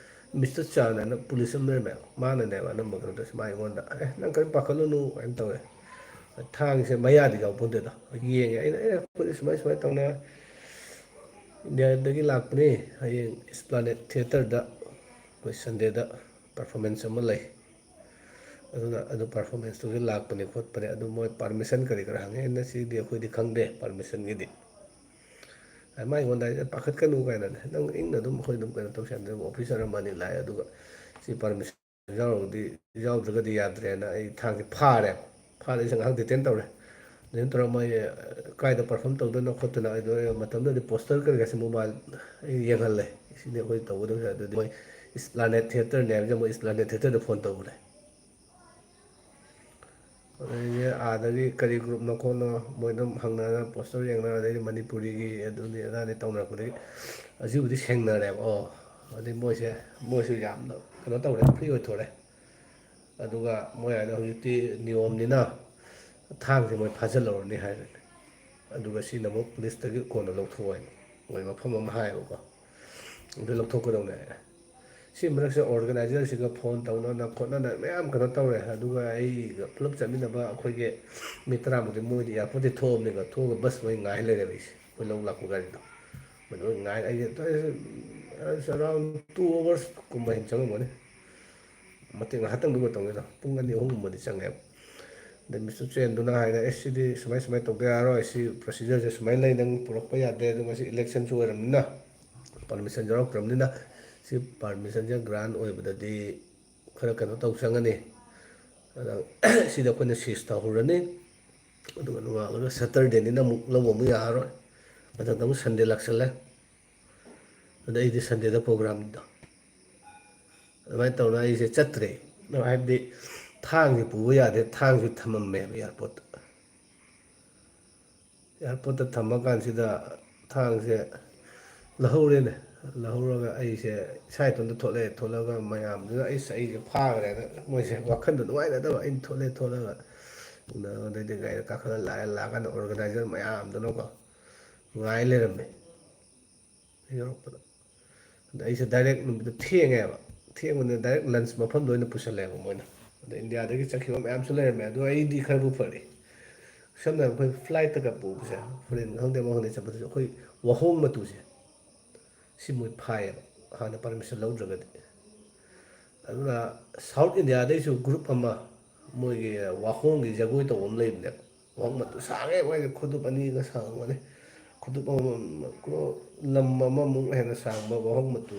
ꯃꯤꯁꯇꯔ ꯆꯥꯟ ꯍꯥꯏꯅ ꯄꯨꯂꯤꯁ ꯑꯃ ꯂꯩꯔꯝꯃꯦꯕ, ꯃꯥꯅꯅꯦꯕ ꯑꯅꯝꯕ ꯀꯩꯅꯣ ꯇꯧꯔꯤꯁꯦ꯫ ꯃꯥ ꯑꯩꯉꯣꯟꯗ, "ꯑꯦ, ꯅꯪ ꯀꯔꯤꯝ ꯄꯥꯈꯠꯂꯨꯅꯨ" ꯍꯥꯏꯅ ꯇꯧꯋꯦ꯫ ꯊꯥꯡꯁꯦ ꯃꯌꯥꯗꯤ ꯌꯥꯎꯄꯣꯟꯇꯦꯗ꯫ ꯌꯦꯡꯉꯦ ꯑꯩꯅ, "ꯑꯦ, ꯑꯩꯈꯣꯏꯗꯤ ꯁꯨꯃꯥꯏ ꯁꯨꯃꯥꯏꯅ ꯇꯧꯅ ꯏꯟꯗꯤꯌꯥꯗꯒꯤ ꯂꯥꯛꯄꯅꯤ, ꯍꯌꯦꯡ ꯏꯁꯄ꯭ꯂꯥꯅꯦꯠ ꯊꯤꯌꯦꯇꯔꯗ ꯑꯩꯈꯣꯏ ꯁꯟꯗꯦꯗ ꯄꯔꯐꯣꯔꯃꯦꯟꯁ ꯑꯃ ꯂꯩ, ꯑꯗꯨꯅ ꯑꯗꯨ ꯄꯔꯐꯣꯔꯃꯦꯟꯁꯇꯨꯒꯤ ꯂꯥꯛꯄꯅꯦ ꯈꯣꯠꯄꯅꯦ, ꯑꯗꯨ ꯃꯣꯏ ꯄꯥꯔꯃꯤꯁꯟ ꯀꯔꯤ ꯀꯔꯥ ꯍꯪꯉꯦ꯫ ꯑꯩꯅ, "ꯁꯤꯗꯤ ꯑꯩꯈꯣꯏꯗꯤ ꯈꯪꯗꯦ ꯄꯥꯔꯃꯤꯁꯟꯒꯤꯗꯤ"꯫ ꯑꯗ ꯃꯥ ꯑꯩꯉꯣꯟꯗ ꯍꯥꯏꯁꯦ, "ꯄꯥꯈꯠꯀꯅꯨ" ꯀꯥꯏꯅꯅꯦ, "ꯅꯪ ꯏꯪꯅ ꯑꯗꯨꯝ, ꯑꯩꯈꯣꯏ ꯑꯗꯨꯝ ꯀꯩꯅꯣ ꯇꯧꯁꯦ" ꯍꯥꯏꯕꯗ ꯑꯣꯐꯤꯁꯥꯔ ꯑꯃ ꯑꯅꯤ ꯂꯥꯛꯑꯦ꯫ ꯑꯗꯨꯒ ꯁꯤ ꯄꯥꯔꯃꯤꯁꯟ ꯌꯥꯎꯔꯒꯗꯤ, ꯌꯥꯎꯗ꯭ꯔꯒꯗꯤ ꯌꯥꯗ꯭ꯔꯦꯅ ꯑꯩ ꯊꯥꯡꯁꯦ ꯐꯥꯔꯦ꯫ ꯐꯥꯔꯦ, ꯑꯩꯁꯦ ꯉꯥꯏꯍꯥꯛ ꯗꯤꯇꯦꯟ ꯇꯧꯔꯦ꯫ ꯗꯤꯇꯦꯟ ꯇꯧꯔꯒ ꯃꯣꯏ ꯀꯥꯏꯗ ꯄꯔꯐꯣꯔꯝ ꯇꯧꯗꯣꯏꯅꯣ ꯈꯣꯠꯇꯣꯏꯅꯣ, ꯑꯩꯗꯣ ꯃꯇꯝꯗꯨꯗꯗꯤ ꯄꯣꯁꯇꯔ ꯀꯔꯤ ꯀꯥꯁꯦ ꯃꯣꯕꯥꯏꯜ ꯑꯩ ꯌꯦꯡꯍꯜꯂꯦ꯫ "ꯁꯤꯅꯤ ꯑꯩꯈꯣꯏ ꯇꯧꯒꯗꯕꯁꯦ"꯫ ꯑꯗꯨꯗꯤ ꯃꯣꯏ ꯏꯁꯄ꯭ꯂꯥꯅꯦꯠ ꯊꯤꯌꯦꯇꯔꯅꯦ ꯍꯥꯏꯕꯁꯦ, ꯃꯣꯏ ꯏꯁꯄ꯭ꯂꯥꯅꯦꯠ ꯊꯤꯌꯦꯇꯔꯗ ꯐꯣꯟ ꯇꯧꯔꯦ꯫ ꯑꯗꯩꯗꯤ ꯑꯥꯗꯒꯤ ꯀꯔꯤ ꯒ꯭ꯔꯨꯞꯅꯣ ꯈꯣꯠꯅꯣ ꯃꯣꯏ ꯑꯗꯨꯝ ꯍꯪꯅꯔꯒ ꯄꯣꯁꯇꯔ ꯌꯦꯡꯅꯔ, ꯑꯗꯩꯗꯤ ꯃꯅꯤꯄꯨꯔꯤꯒꯤ ꯑꯗꯨꯅꯤ ꯑꯗꯥꯅꯤ ꯇꯧꯅꯔꯛꯄꯗꯒꯤ ꯑꯁꯤꯕꯨꯗꯤ ꯁꯦꯡꯅꯔꯦꯕ꯫ ꯑꯣ, ꯑꯗꯩ ꯃꯣꯏꯁꯦ, ꯃꯣꯏꯁꯨ ꯌꯥꯝꯅ ꯀꯩꯅꯣ ꯇꯧꯔꯦ, ꯐ꯭ꯔꯤ ꯑꯣꯏꯊꯣꯔꯦ꯫ ꯑꯗꯨꯒ ꯃꯣꯏ ꯍꯥꯏꯅ ꯍꯧꯖꯤꯛꯇꯤ ꯅꯤꯌꯣꯝꯅꯤꯅ ꯊꯥꯡꯁꯦ ꯃꯣꯏ ꯐꯥꯖꯤꯜꯂꯧꯔꯅꯤ ꯍꯥꯏꯔꯦ꯫ ꯑꯗꯨꯒ ꯁꯤꯅ ꯑꯃꯨꯛ ꯄꯨꯂꯤꯁꯇꯒꯤ ꯀꯣꯟꯅ ꯂꯧꯊꯣꯛꯑꯣ ꯍꯥꯏꯅ ꯃꯣꯏ ꯃꯐꯝ ꯑꯃ ꯍꯥꯏꯌꯦꯕꯀꯣ꯫ ꯑꯗꯨ ꯂꯧꯊꯣꯛꯀꯗꯧꯅꯦ ꯍꯥꯏꯔꯦ꯫ ꯁꯤ ꯃꯔꯛꯁꯤꯗ ꯑꯣꯔꯒꯅꯥꯏꯖꯔꯁꯤꯒ ꯐꯣꯟ ꯇꯧꯅꯗꯅ ꯈꯣꯠꯅꯗꯅ ꯃꯌꯥꯝ ꯀꯩꯅꯣ ꯇꯧꯔꯦ꯫ ꯑꯗꯨꯒ ꯑꯩꯒ ꯄꯨꯂꯞ ꯆꯠꯃꯤꯟꯅꯕ ꯑꯩꯈꯣꯏꯒꯤ ꯃꯤ ꯇꯔꯥꯃꯨꯛꯇꯤ ꯃꯣꯏꯗꯤ ꯑꯦꯌꯥꯔꯄꯣꯔꯠꯇꯒꯤ ꯊꯣꯛꯑꯕꯅꯦꯕ, ꯊꯣꯛꯑꯒ ꯕꯁ ꯃꯣꯏ ꯉꯥꯏ ꯂꯩꯔꯦꯕ꯫ ꯑꯩꯁꯦ ꯑꯩꯈꯣꯏ ꯂꯧ ꯂꯥꯛꯄ ꯒꯥꯔꯤꯗꯣ ꯃꯗꯨ ꯉꯥꯏ ꯑꯩꯁꯦ ꯑꯔꯥꯎꯟ ꯇꯨ ꯑꯋꯥꯔꯁꯀꯨꯝꯕ ꯍꯦꯟꯅ ꯆꯪꯉꯝꯒꯅꯤ꯫ ꯃꯇꯦꯛ ꯉꯥꯏꯍꯥꯛꯇꯪꯗꯨꯒ ꯇꯧꯅꯤꯗ ꯄꯨꯡ ꯑꯅꯤ ꯑꯍꯨꯝꯒꯨꯝꯕꯗꯤ ꯆꯪꯉꯦꯕ꯫ ꯑꯗꯩ ꯃꯤꯁꯇꯔ ꯆꯦꯟꯗꯨꯅ ꯍꯥꯏꯔꯦ, ꯑꯦ, ꯁꯤꯗꯤ ꯁꯨꯃꯥꯏ ꯁꯨꯃꯥꯏꯅ ꯇꯧꯗ ꯌꯥꯔꯣꯏ, ꯁꯤ ꯄ꯭ꯔꯣꯁꯤꯖꯔꯁꯦ ꯁꯨꯃꯥꯏꯅ ꯂꯩ, ꯅꯪ ꯄꯨꯔꯛꯄ ꯌꯥꯗꯦ, ꯑꯗꯨ ꯉꯁꯤ ꯏꯂꯦꯛꯁꯟꯁꯨ ꯑꯣꯏꯔꯕꯅꯤꯅ ꯄꯔꯃꯤꯁꯟ ꯌꯥꯎꯔꯛꯇ꯭ꯔꯕꯅꯤꯅ ꯁꯤ ꯄꯔꯃꯤꯁꯟꯁꯦ ꯒ꯭ꯔꯥꯟ ꯑꯣꯏꯕꯗꯗꯤ ꯈꯔ ꯀꯩꯅꯣ ꯇꯧ ꯆꯪꯒꯅꯤ꯫ ꯑꯗ ꯁꯤꯗ ꯑꯩꯈꯣꯏꯅ ꯁꯤꯁ ꯇꯧꯍꯧꯔꯅꯤ꯫ ꯑꯗꯨꯒ ꯅꯣꯡꯉꯥꯜꯂꯒ ꯁꯇꯔꯗꯦꯅꯤꯅ ꯑꯃꯨꯛ ꯂꯧꯕ ꯑꯃꯨꯛ ꯌꯥꯔꯔꯣꯏ꯫ ꯃꯊꯪꯗ ꯑꯃꯨꯛ ꯁꯟꯗꯦ ꯂꯥꯛꯁꯜꯂꯦ꯫ ꯑꯗ ꯑꯩꯗꯤ ꯁꯟꯗꯦꯗ ꯄ꯭ꯔꯣꯒ꯭ꯔꯥꯝꯗꯣ ꯑꯗꯨꯃꯥꯏꯅ ꯇꯧꯅ ꯑꯩꯁꯦ ꯆꯠꯇ꯭ꯔꯦ꯫ ꯍꯥꯏꯕꯗꯤ ꯊꯥꯡꯁꯦ ꯄꯨꯕ ꯌꯥꯗꯦ, ꯊꯥꯡꯁꯨ ꯊꯝꯃꯝꯃꯦꯕ ꯑꯦꯌꯥꯔꯄꯣꯔꯠꯇ꯫ ꯑꯦꯌꯥꯔꯄꯣꯔꯠꯇ ꯊꯝꯃꯀꯥꯟꯁꯤꯗ ꯊꯥꯡꯁꯦ ꯂꯧꯍꯧꯔꯦꯅꯦ꯫ ꯂꯧꯍꯧꯔꯒ ꯑꯩꯁꯦ ꯏꯁꯥ ꯏꯇꯣꯝꯇ ꯊꯣꯛꯂꯛꯑꯦ꯫ ꯊꯣꯛꯂꯛꯑꯒ ꯃꯌꯥꯝꯗꯨꯅ ꯑꯩꯁ ꯑꯩꯁꯦ ꯐꯥꯈ꯭ꯔꯦꯅ ꯃꯣꯏꯁꯦ ꯋꯥꯈꯟꯗꯣ ꯅꯨꯡꯉꯥꯏꯅꯗꯕ꯫ ꯑꯩꯅ ꯊꯣꯛꯂꯛꯑꯦ, ꯊꯣꯛꯂꯒ ꯎꯅꯔꯒ ꯑꯗꯩꯗꯤ ꯒꯥꯔꯤꯗ ꯀꯥꯈꯠꯂ ꯂꯥꯛꯑꯦ꯫ ꯂꯥꯛꯑꯀꯥꯟꯗ ꯑꯣꯔꯒꯅꯥꯏꯖꯔ ꯃꯌꯥꯝꯗꯨꯅꯀꯣ ꯉꯥꯏ ꯂꯩꯔꯝꯃꯦ꯫ ꯌꯧꯔꯛꯄꯗ ꯑꯗ ꯑꯩꯁꯦ ꯗꯥꯏꯔꯦꯛ ꯅꯨꯃꯤꯠꯇ ꯊꯦꯡꯉꯦꯕ꯫ ꯊꯦꯡꯕꯅꯤꯅ ꯗꯥꯏꯔꯦꯛ ꯂꯟꯁ ꯃꯐꯝꯗ ꯑꯣꯏꯅ ꯄꯨꯁꯜꯂꯦꯕ ꯃꯣꯏꯅ꯫ ꯑꯗ ꯏꯟꯗꯤꯌꯥꯗꯒꯤ ꯆꯠꯈꯤꯕ ꯃꯌꯥꯝꯁꯨ ꯂꯩꯔꯝꯃꯦ꯫ ꯑꯗꯣ ꯑꯩꯗꯤ ꯈꯔꯕꯨ ꯐꯔꯦ꯫ ꯁꯝꯅ ꯍꯥꯏꯔꯕꯗ ꯑꯩꯈꯣꯏ ꯐ꯭ꯂꯥꯏꯠꯇꯒ ꯄꯨꯕꯁꯦ, ꯐꯣꯔꯦꯟ ꯈꯪꯗꯦ ꯑꯃ ꯈꯪꯗꯦ ꯆꯠꯄꯗꯁꯨ ꯑꯩꯈꯣꯏ ꯋꯥꯍꯣꯡ ꯃꯇꯨꯁꯦ ꯁꯤ ꯃꯣꯏ ꯐꯥꯏꯌꯦꯕ, ꯍꯥꯟꯅ ꯄꯔꯃꯤꯁꯟ ꯂꯧꯗ꯭ꯔꯒꯗꯤ꯫ ꯑꯗꯨꯅ ꯁꯥꯎꯠ ꯏꯟꯗꯤꯌꯥꯗꯩꯁꯨ ꯒ꯭ꯔꯨꯞ ꯑꯃ ꯃꯣꯏꯒꯤ ꯋꯥꯍꯣꯡꯒꯤ ꯖꯒꯣꯏ ꯇꯧꯕ ꯑꯃ ꯂꯩꯕꯅꯦꯕ꯫ ꯋꯥꯍꯣꯡ ꯃꯇꯨ ꯁꯥꯡꯉꯦ, ꯃꯣꯏꯒꯤ ꯈꯨꯗꯨꯞ ꯑꯅꯤꯒ ꯁꯥꯡꯉꯝꯒꯅꯤ꯫ ꯈꯨꯗꯨꯞ ꯑꯃꯃꯝ, ꯀ꯭ꯔꯣ-, ꯂꯝ ꯑꯃꯃꯨꯛ ꯍꯦꯟꯅ ꯁꯥꯡꯕ ꯋꯥꯍꯣꯡ ꯃꯇꯨ,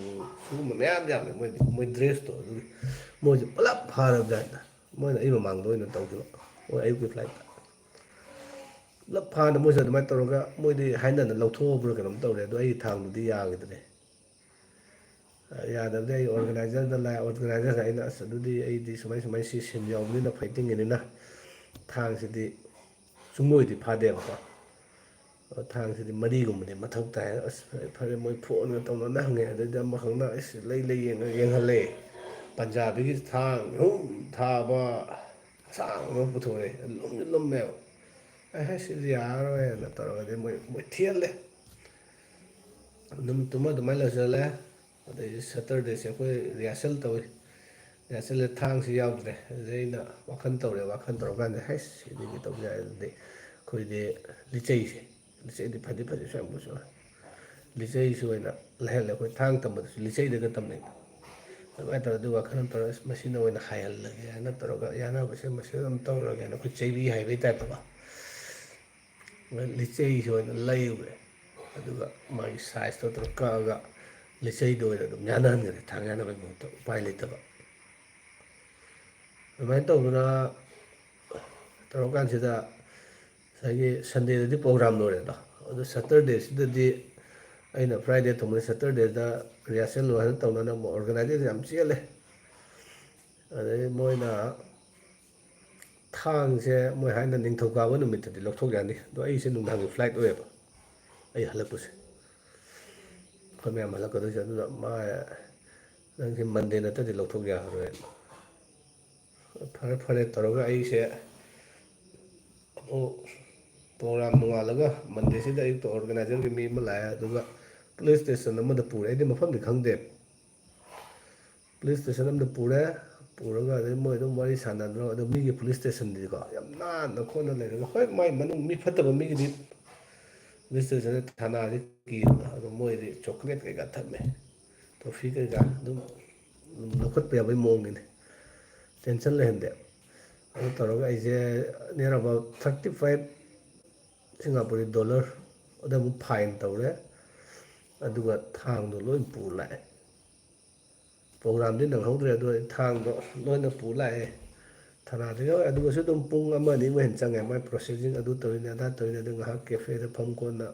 ꯁꯤꯒꯨꯝꯕ ꯃꯌꯥꯝ ꯌꯥꯝꯃꯦ ꯃꯣꯏꯗꯤ꯫ ꯃꯣꯏ ꯗ꯭ꯔꯦꯁꯇꯣ ꯑꯗꯨꯒꯤ ꯃꯣꯏꯁꯦ ꯄꯨꯂꯞ ꯐꯥꯔꯕꯖꯥꯠꯅꯤ꯫ ꯃꯣꯏꯅ ꯑꯩ ꯃꯃꯥꯡꯗ ꯑꯣꯏꯅ ꯇꯧꯈꯤꯕ, ꯃꯣꯏ ꯑꯌꯨꯛꯀꯤ ꯐ꯭ꯂꯥꯏꯠꯇ꯫ ꯄꯨꯂꯞ ꯐꯥꯅ ꯃꯣꯏꯁꯨ ꯑꯗꯨꯃꯥꯏꯅ ꯇꯧꯔꯒ ꯃꯣꯏꯗꯤ ꯍꯥꯏꯅꯅ ꯂꯧꯊꯣꯛꯑꯕ꯭ꯔꯥ ꯀꯩꯅꯣꯝ ꯇꯧꯔꯦ꯫ ꯑꯗꯣ ꯑꯩꯒꯤ ꯊꯥꯡꯗꯨꯗꯤ ꯌꯥꯈꯤꯗ꯭ꯔꯦ꯫ ꯌꯥꯗꯕꯗꯤ ꯑꯩ ꯑꯣꯔꯒꯅꯥꯏꯖꯔꯗ ꯂꯥꯛꯑꯦ꯫ ꯑꯣꯔꯒꯅꯥꯏꯖꯔꯗ ꯑꯩꯅ, "ꯑꯁ, ꯑꯗꯨꯗꯤ ꯑꯩꯗꯤ ꯁꯨꯃꯥꯏ ꯁꯨꯃꯥꯏ ꯁꯤ ꯁꯤꯟ ꯌꯥꯎꯕꯅꯤꯅ ꯐꯥꯏꯇꯤꯡꯒꯤꯅꯤꯅ ꯊꯥꯡꯁꯤꯗꯤ ꯆꯨꯡꯂꯣꯏꯗꯤ ꯐꯥꯗꯦꯕꯀꯣ꯫ ꯑꯗꯣ ꯊꯥꯡꯁꯤꯗꯤ ꯃꯔꯤꯒꯨꯝꯕꯗꯤ ꯃꯊꯧ ꯇꯥꯏ꯫" ꯑꯁ, ꯐꯔꯦ ꯐꯔꯦ, ꯃꯣꯏ ꯐꯣꯟꯒ ꯇꯧꯅꯅ ꯍꯪꯉꯦ꯫ ꯑꯗꯩꯗꯤ ꯑꯃꯈꯛꯅ, "ꯑꯁ, ꯂꯩ ꯂꯩ, ꯌꯦꯡꯉ-, ꯌꯦꯡꯍꯜꯂꯦ꯫ ꯄꯟꯖꯥꯕꯤꯒꯤ ꯊꯥꯡ ꯑꯍꯨꯝ ꯊꯥꯕ ꯑꯁꯥꯡꯕ ꯑꯃ ꯄꯨꯊꯣꯔꯛꯑꯦ꯫ ꯂꯨꯝꯗꯤ ꯂꯨꯝꯃꯦꯕ꯫ ꯑꯩ, ꯍꯩ, ꯁꯤꯗꯤ ꯌꯥꯔꯔꯣꯏꯅ ꯇꯧꯔꯒꯗꯤ ꯃꯣꯏ, ꯃꯣꯏ ꯊꯤꯍꯜꯂꯦ꯫ ꯅꯨꯃꯤꯠꯇꯨꯃ ꯑꯗꯨꯃꯥꯏꯅ ꯂꯣꯏꯁꯤꯜꯂꯦ꯫ ꯑꯗꯩꯗꯤ ꯁꯇꯔꯗꯦꯁꯦ ꯑꯩꯈꯣꯏ ꯔꯤꯍꯔꯁꯦꯜ ꯇꯧꯏ꯫ ꯔꯤꯍꯔꯁꯦꯜꯁꯦ ꯊꯥꯡꯁꯤ ꯌꯥꯎꯗ꯭ꯔꯦ꯫ ꯑꯗꯩ ꯑꯩꯅ ꯋꯥꯈꯜ ꯇꯧꯔꯦ꯫ ꯋꯥꯈꯜ ꯇꯧꯔꯀꯥꯟꯗ, "ꯍꯩꯁ, ꯁꯤꯗꯤ ꯀꯩꯗꯧꯕ ꯌꯥꯏ?" ꯑꯗꯨꯗꯤ ꯑꯩꯈꯣꯏꯗꯤ ꯂꯤꯆꯩꯁꯦ, ꯂꯤꯆꯩꯗꯤ ꯐꯗꯤ ꯐꯖꯩ, ꯁ꯭ꯋꯥꯏ ꯃꯨꯁꯨ꯫ ꯂꯤꯆꯩꯁꯨ ꯑꯣꯏꯅ ꯂꯩꯍꯜꯂꯦ꯫ ꯑꯩꯈꯣꯏ ꯊꯥꯡ ꯇꯝꯕꯗꯁꯨ ꯂꯤꯆꯩꯗꯒ ꯇꯝꯅꯩ꯫ ꯑꯗꯨꯃꯥꯏꯅ ꯇꯧꯔꯒ ꯑꯗꯨ ꯋꯥꯈꯜ ꯑꯃ ꯇꯧꯔꯒ, "ꯑꯁ, ꯃꯁꯤꯅ ꯑꯣꯏꯅ ꯍꯥꯏꯍꯜꯂꯒꯦ" ꯍꯥꯏꯅ ꯇꯧꯔꯒ, ꯌꯥꯅꯕꯁꯦ ꯃꯁꯤ ꯑꯗꯨꯝ ꯇꯧꯔꯒꯦꯅ ꯑꯩꯈꯣꯏ ꯆꯩꯕꯤ ꯍꯥꯏꯕꯒꯤ ꯇꯥꯏꯞꯇꯀꯣ, ꯂꯤꯆꯩꯁꯦ ꯑꯣꯏꯅ ꯂꯩꯔꯨꯔꯦ꯫ ꯑꯗꯨꯒ ꯃꯥꯒꯤ ꯁꯥꯏꯖꯇꯣ ꯇꯧꯔꯒ ꯀꯛꯑꯒ, ꯂꯤꯆꯩꯗꯣ ꯑꯣꯏꯅ ꯑꯗꯨꯝ ꯌꯥꯅꯍꯟꯈ꯭ꯔꯦ, ꯊꯥꯡ ꯌꯥꯅꯕꯒꯤ ꯃꯍꯨꯠꯇ, ꯎꯄꯥꯏ ꯂꯩꯇꯕ꯫ ꯑꯗꯨꯃꯥꯏꯅ ꯇꯧꯗꯅ ꯇꯧꯔꯀꯥꯟꯁꯤꯗ, ꯉꯁꯥꯏꯒꯤ ꯁꯟꯗꯦꯗꯗꯤ ꯄ꯭ꯔꯣꯒ꯭ꯔꯥꯝ ꯂꯣꯏꯔꯦꯗꯣ꯫ ꯑꯗꯨ ꯁꯇꯔꯗꯦꯁꯤꯗꯗꯤ, ꯑꯩꯅ ꯐ꯭ꯔꯥꯏꯗꯦ ꯊꯣꯡꯕꯗ, ꯁꯇꯔꯗꯦꯗ ꯔꯤꯍꯔꯁꯦꯜ ꯂꯣꯏꯍꯟꯅ ꯇꯧꯅꯅ ꯑꯃꯨꯛ ꯑꯣꯔꯒꯅꯥꯏꯖꯔꯁꯦ ꯌꯥꯝ ꯆꯦꯜꯂꯦ꯫ ꯑꯗꯩ ꯃꯣꯏꯅ ꯊꯥꯡꯁꯦ, ꯃꯣꯏ ꯍꯥꯏꯅ ꯅꯤꯡꯊꯧꯀꯥꯕ ꯅꯨꯃꯤꯠꯇꯗꯤ ꯂꯧꯊꯣꯛ ꯌꯥꯅꯤ, ꯑꯗꯣ ꯑꯩꯁꯦ ꯅꯨꯡꯗꯥꯡꯒꯤ ꯐ꯭ꯂꯥꯏꯠ ꯑꯣꯏꯌꯦꯕ, ꯑꯩ ꯍꯜꯂꯛꯄꯁꯦ꯫ ꯑꯩꯈꯣꯏ ꯃꯌꯥꯝ ꯍꯜꯂꯛꯀꯗꯣꯏꯁꯦ꯫ ꯑꯗꯨꯅ ꯃꯥ, "ꯅꯪꯁꯦ ꯃꯟꯗꯦ ꯅꯠꯇꯗꯤ ꯂꯧꯊꯣꯛ ꯌꯥꯔꯔꯣꯏ"꯫ ꯐꯔꯦ, ꯐꯔꯦ ꯇꯧꯔꯒ ꯑꯩꯁꯦ ꯑꯃꯨꯛ ꯄ꯭ꯔꯣꯒ꯭ꯔꯥꯝ ꯅꯣꯡꯉꯥꯜꯂꯒ ꯃꯟꯗꯦꯁꯤꯗ ꯑꯌꯨꯛꯇ ꯑꯣꯔꯒꯅꯥꯏꯖꯔꯒꯤ ꯃꯤ ꯑꯃ ꯂꯥꯛꯑꯦ, ꯑꯗꯨꯒ ꯄꯨꯂꯤꯁ ꯁ꯭ꯇꯦꯁꯟ ꯑꯃꯗ ꯄꯨꯔꯦ꯫ ꯑꯩꯗꯤ ꯃꯐꯝꯗꯤ ꯈꯪꯗꯦ꯫ ꯄꯨꯂꯤꯁ ꯁ꯭ꯇꯦꯁꯟ ꯑꯃꯗ ꯄꯨꯔꯦ꯫ ꯄꯨꯔꯒ ꯑꯗꯩ ꯃꯣꯏ ꯑꯗꯨꯝ ꯋꯥꯔꯤ ꯁꯥꯟꯅꯗꯅ, ꯑꯗꯣ ꯃꯤꯒꯤ ꯄꯨꯂꯤꯁ ꯁ꯭ꯇꯦꯁꯟꯗꯗꯤꯀꯣ ꯌꯥꯝ ꯅꯥꯟꯅ ꯈꯣꯠꯅ ꯂꯩꯔꯒ, ꯍꯣꯏ, ꯃꯥꯏ ꯃꯅꯨꯡ ꯃꯤ ꯐꯠꯇꯕ ꯃꯤꯒꯤꯗꯤ ꯄꯨꯂꯤꯁ ꯁ꯭ꯇꯦꯁꯟꯗ, ꯊꯥꯅꯥꯗꯤ ꯀꯤꯗꯅ, ꯑꯗꯣ ꯃꯣꯏꯗꯤ ꯆꯣꯀ꯭ꯂꯦꯠ ꯀꯩꯀꯥ ꯊꯝꯃꯦ, ꯇꯣꯐꯤ ꯀꯩꯀꯥ ꯑꯗꯨꯝ ꯂꯧꯈꯠꯄ ꯌꯥꯕꯒꯤ ꯃꯑꯣꯡꯅꯤꯅꯦ, ꯇꯦꯟꯁꯟ ꯂꯩꯍꯟꯗꯦ꯫ ꯑꯗꯨ ꯇꯧꯔꯒ ꯑꯩꯁꯦ near about thirty five ꯁꯤꯡꯒꯥꯄꯨꯔꯤ ꯗꯣꯂꯔ ꯑꯗ ꯑꯃꯨꯛ ꯐꯥꯏꯟ ꯇꯧꯔꯦ꯫ ꯑꯗꯨꯒ ꯊꯥꯡꯗꯣ ꯂꯣꯏ ꯄꯨ ꯂꯥꯛꯑꯦ꯫ ꯄ꯭ꯔꯣꯒ꯭ꯔꯥꯝꯗꯤ ꯅꯪꯍꯧꯗ꯭ꯔꯦ, ꯑꯗꯣ ꯑꯩ ꯊꯥꯡꯗꯣ ꯂꯣꯏꯅ ꯄꯨ ꯂꯥꯛꯑꯦ꯫ ꯊꯥꯅꯥꯗꯒꯤ ꯍꯣꯏ, ꯑꯗꯨꯒꯁꯨ ꯑꯗꯨꯝ ꯄꯨꯡ ꯑꯃ ꯑꯅꯤꯃꯨꯛ ꯍꯦꯟꯅ ꯆꯪꯉꯦ꯫ ꯃꯥꯏ ꯄ꯭ꯔꯣꯁꯦꯁꯤꯡ ꯑꯗꯨ ꯇꯧꯔꯤꯅꯦ ꯑꯗꯥ ꯇꯧꯔꯤꯅꯦ꯫ ꯑꯗꯨ ꯉꯥꯏꯍꯥꯛ ꯀꯦꯐꯦꯗ ꯐꯝ ꯀꯣꯟꯅ,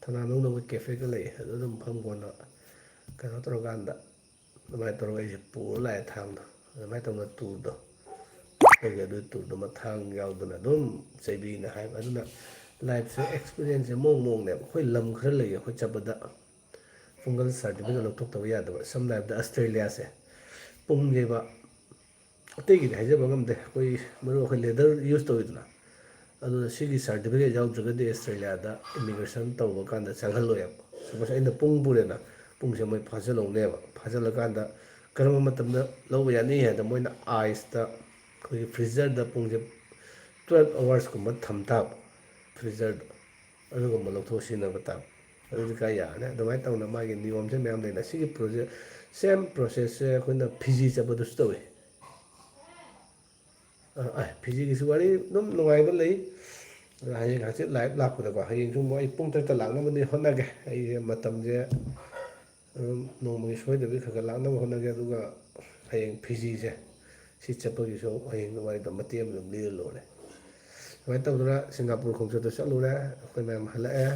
ꯊꯥꯅꯥ ꯃꯅꯨꯡꯗ ꯃꯣꯏ ꯀꯦꯐꯦꯒ ꯂꯩ꯫ ꯑꯗꯨ ꯑꯗꯨꯝ ꯐꯝ ꯀꯣꯟꯅ ꯀꯩꯅꯣ ꯇꯧꯔꯀꯥꯟꯗ, ꯑꯗꯨꯃꯥꯏꯅ ꯇꯧꯔꯒ ꯑꯩꯁꯦ ꯄꯨꯔ ꯂꯥꯛꯑꯦ ꯊꯥꯡꯗꯣ꯫ ꯑꯗꯨꯃꯥꯏꯅ ꯇꯧꯗꯅ ꯇꯨꯔꯗꯣ, ꯑꯩꯈꯣꯏꯒꯤ ꯑꯗꯨ ꯇꯨꯔꯗꯣ ꯃꯊꯥꯡ ꯌꯥꯎꯗꯅ ꯑꯗꯨꯝ ꯆꯩꯕꯤꯅ ꯍꯥꯏꯕ꯫ ꯑꯗꯨꯅ ꯂꯥꯏꯐꯁꯦ ꯑꯦꯛꯁꯄꯤꯔꯤꯌꯦꯟꯁꯁꯦ ꯃꯑꯣꯡ ꯃꯑꯣꯡꯅꯦꯕ꯫ ꯑꯩꯈꯣꯏ ꯂꯝ ꯈꯔ ꯂꯩꯌꯦ ꯑꯩꯈꯣꯏ ꯆꯠꯄꯗ ꯄꯨꯡꯒꯜ ꯁꯥꯔꯇꯤꯐꯤꯀꯦꯠ ꯂꯧꯊꯣꯛꯇꯕ ꯌꯥꯗꯕ꯫ ꯁꯝꯅ ꯍꯥꯏꯔꯕꯗ ꯑꯁꯇ꯭ꯔꯦꯂꯤꯌꯥꯁꯦ, ꯄꯨꯡꯁꯦꯕ ꯑꯇꯩꯒꯤꯗꯤ ꯍꯥꯏꯖꯕ ꯉꯝꯗꯦ꯫ ꯑꯩꯈꯣꯏ ꯃꯔꯨ ꯑꯩꯈꯣꯏ ꯂꯦꯗꯔ ꯌꯨꯁ ꯇꯧꯋꯤꯗꯅ, ꯑꯗꯨꯅ ꯁꯤꯒꯤ ꯁꯥꯔꯇꯤꯐꯤꯀꯦꯠ ꯌꯥꯎꯗ꯭ꯔꯒꯗꯤ ꯑꯁꯇ꯭ꯔꯦꯂꯤꯌꯥꯗ ꯏꯃꯤꯒ꯭ꯔꯦꯁꯟ ꯇꯧꯕ ꯀꯥꯟꯗ ꯆꯪꯍꯜꯂꯣꯏꯕ꯫ ꯁꯄꯣꯁ ꯑꯩꯅ ꯄꯨꯡ ꯄꯨꯔꯦꯅ, ꯄꯨꯡꯁꯦ ꯃꯣꯏ ꯐꯥꯖꯤꯜꯍꯧꯅꯦꯕ꯫ ꯐꯥꯖꯤꯜꯂꯀꯥꯟꯗ ꯀꯔꯝꯕ ꯃꯇꯝꯗ ꯂꯧꯕ ꯌꯥꯅꯤ ꯍꯥꯏꯗ, ꯃꯣꯏꯅ ꯑꯥꯏꯁꯇ ꯑꯩꯈꯣꯏꯒꯤ ꯐ꯭ꯔꯤꯖꯔꯗ ꯄꯨꯡꯁꯦ ꯇ꯭ꯋꯦꯜꯐ ꯑꯋꯥꯔꯁꯀꯨꯝꯕ ꯊꯝ ꯇꯥꯕ ꯐ꯭ꯔꯤꯖꯔꯗ꯫ ꯑꯗꯨꯒꯨꯝꯕ ꯂꯧꯊꯣꯛ ꯁꯤꯖꯤꯟꯅꯕ ꯇꯥꯕ꯫ ꯑꯗꯨꯗꯤ ꯀꯥꯏ ꯌꯥꯔꯅꯤ? ꯑꯗꯨꯃꯥꯏꯅ ꯇꯧꯅ ꯃꯥꯒꯤ ꯅꯤꯌꯣꯝꯁꯦ ꯃꯌꯥꯝ ꯂꯩꯅ꯫ ꯁꯤꯒꯤ ꯄ꯭ꯔꯣꯁꯦꯁ, ꯁꯦꯝ ꯄ꯭ꯔꯣꯁꯦꯁꯁꯦ ꯑꯩꯈꯣꯏꯅ ꯐꯤꯖꯤ ꯆꯠꯄꯗꯁꯨ ꯇꯧꯏ꯫ ꯑ, ꯑ, ꯐꯤꯖꯤꯒꯤꯁꯨ ꯋꯥꯔꯤ ꯑꯗꯨꯝ ꯅꯨꯡꯉꯥꯏꯕ ꯂꯩ꯫ ꯑꯗꯣ ꯍꯌꯦꯡ ꯍꯪꯆꯤꯠ ꯂꯥꯏꯞ ꯂꯥꯛꯄꯗꯀꯣ, ꯍꯌꯦꯡꯁꯨ ꯑꯃꯨꯛ ꯑꯩ ꯄꯨꯡ ꯇꯔꯦꯠꯇ ꯂꯥꯛꯅꯕꯗꯤ ꯍꯣꯠꯅꯒꯦ꯫ ꯑꯩꯁꯦ ꯃꯇꯝꯁꯦ, ꯑꯗꯨꯝ ꯅꯣꯡꯃꯒꯤ ꯁꯣꯏꯗꯕꯤ ꯈꯔ ꯈꯔ ꯂꯥꯛꯅꯕ ꯍꯣꯠꯅꯒꯦ꯫ ꯑꯗꯨꯒ ꯍꯌꯦꯡ ꯐꯤꯖꯤꯁꯦ, ꯁꯤ ꯆꯠꯄꯒꯤꯁꯨ ꯍꯌꯦꯡ ꯋꯥꯔꯤꯗꯣ ꯃꯇꯦꯛ ꯑꯃ ꯑꯗꯨꯝ ꯂꯤꯔ ꯂꯣꯏꯔꯦ꯫ ꯁꯨꯃꯥꯏꯅ ꯇꯧꯗꯅ ꯁꯤꯡꯒꯥꯄꯨꯔ ꯈꯣꯡꯆꯠꯇ ꯆꯠꯂꯨꯔꯦ꯫ ꯑꯩꯈꯣꯏ ꯃꯌꯥꯝ ꯍꯜꯂꯛꯑꯦ꯫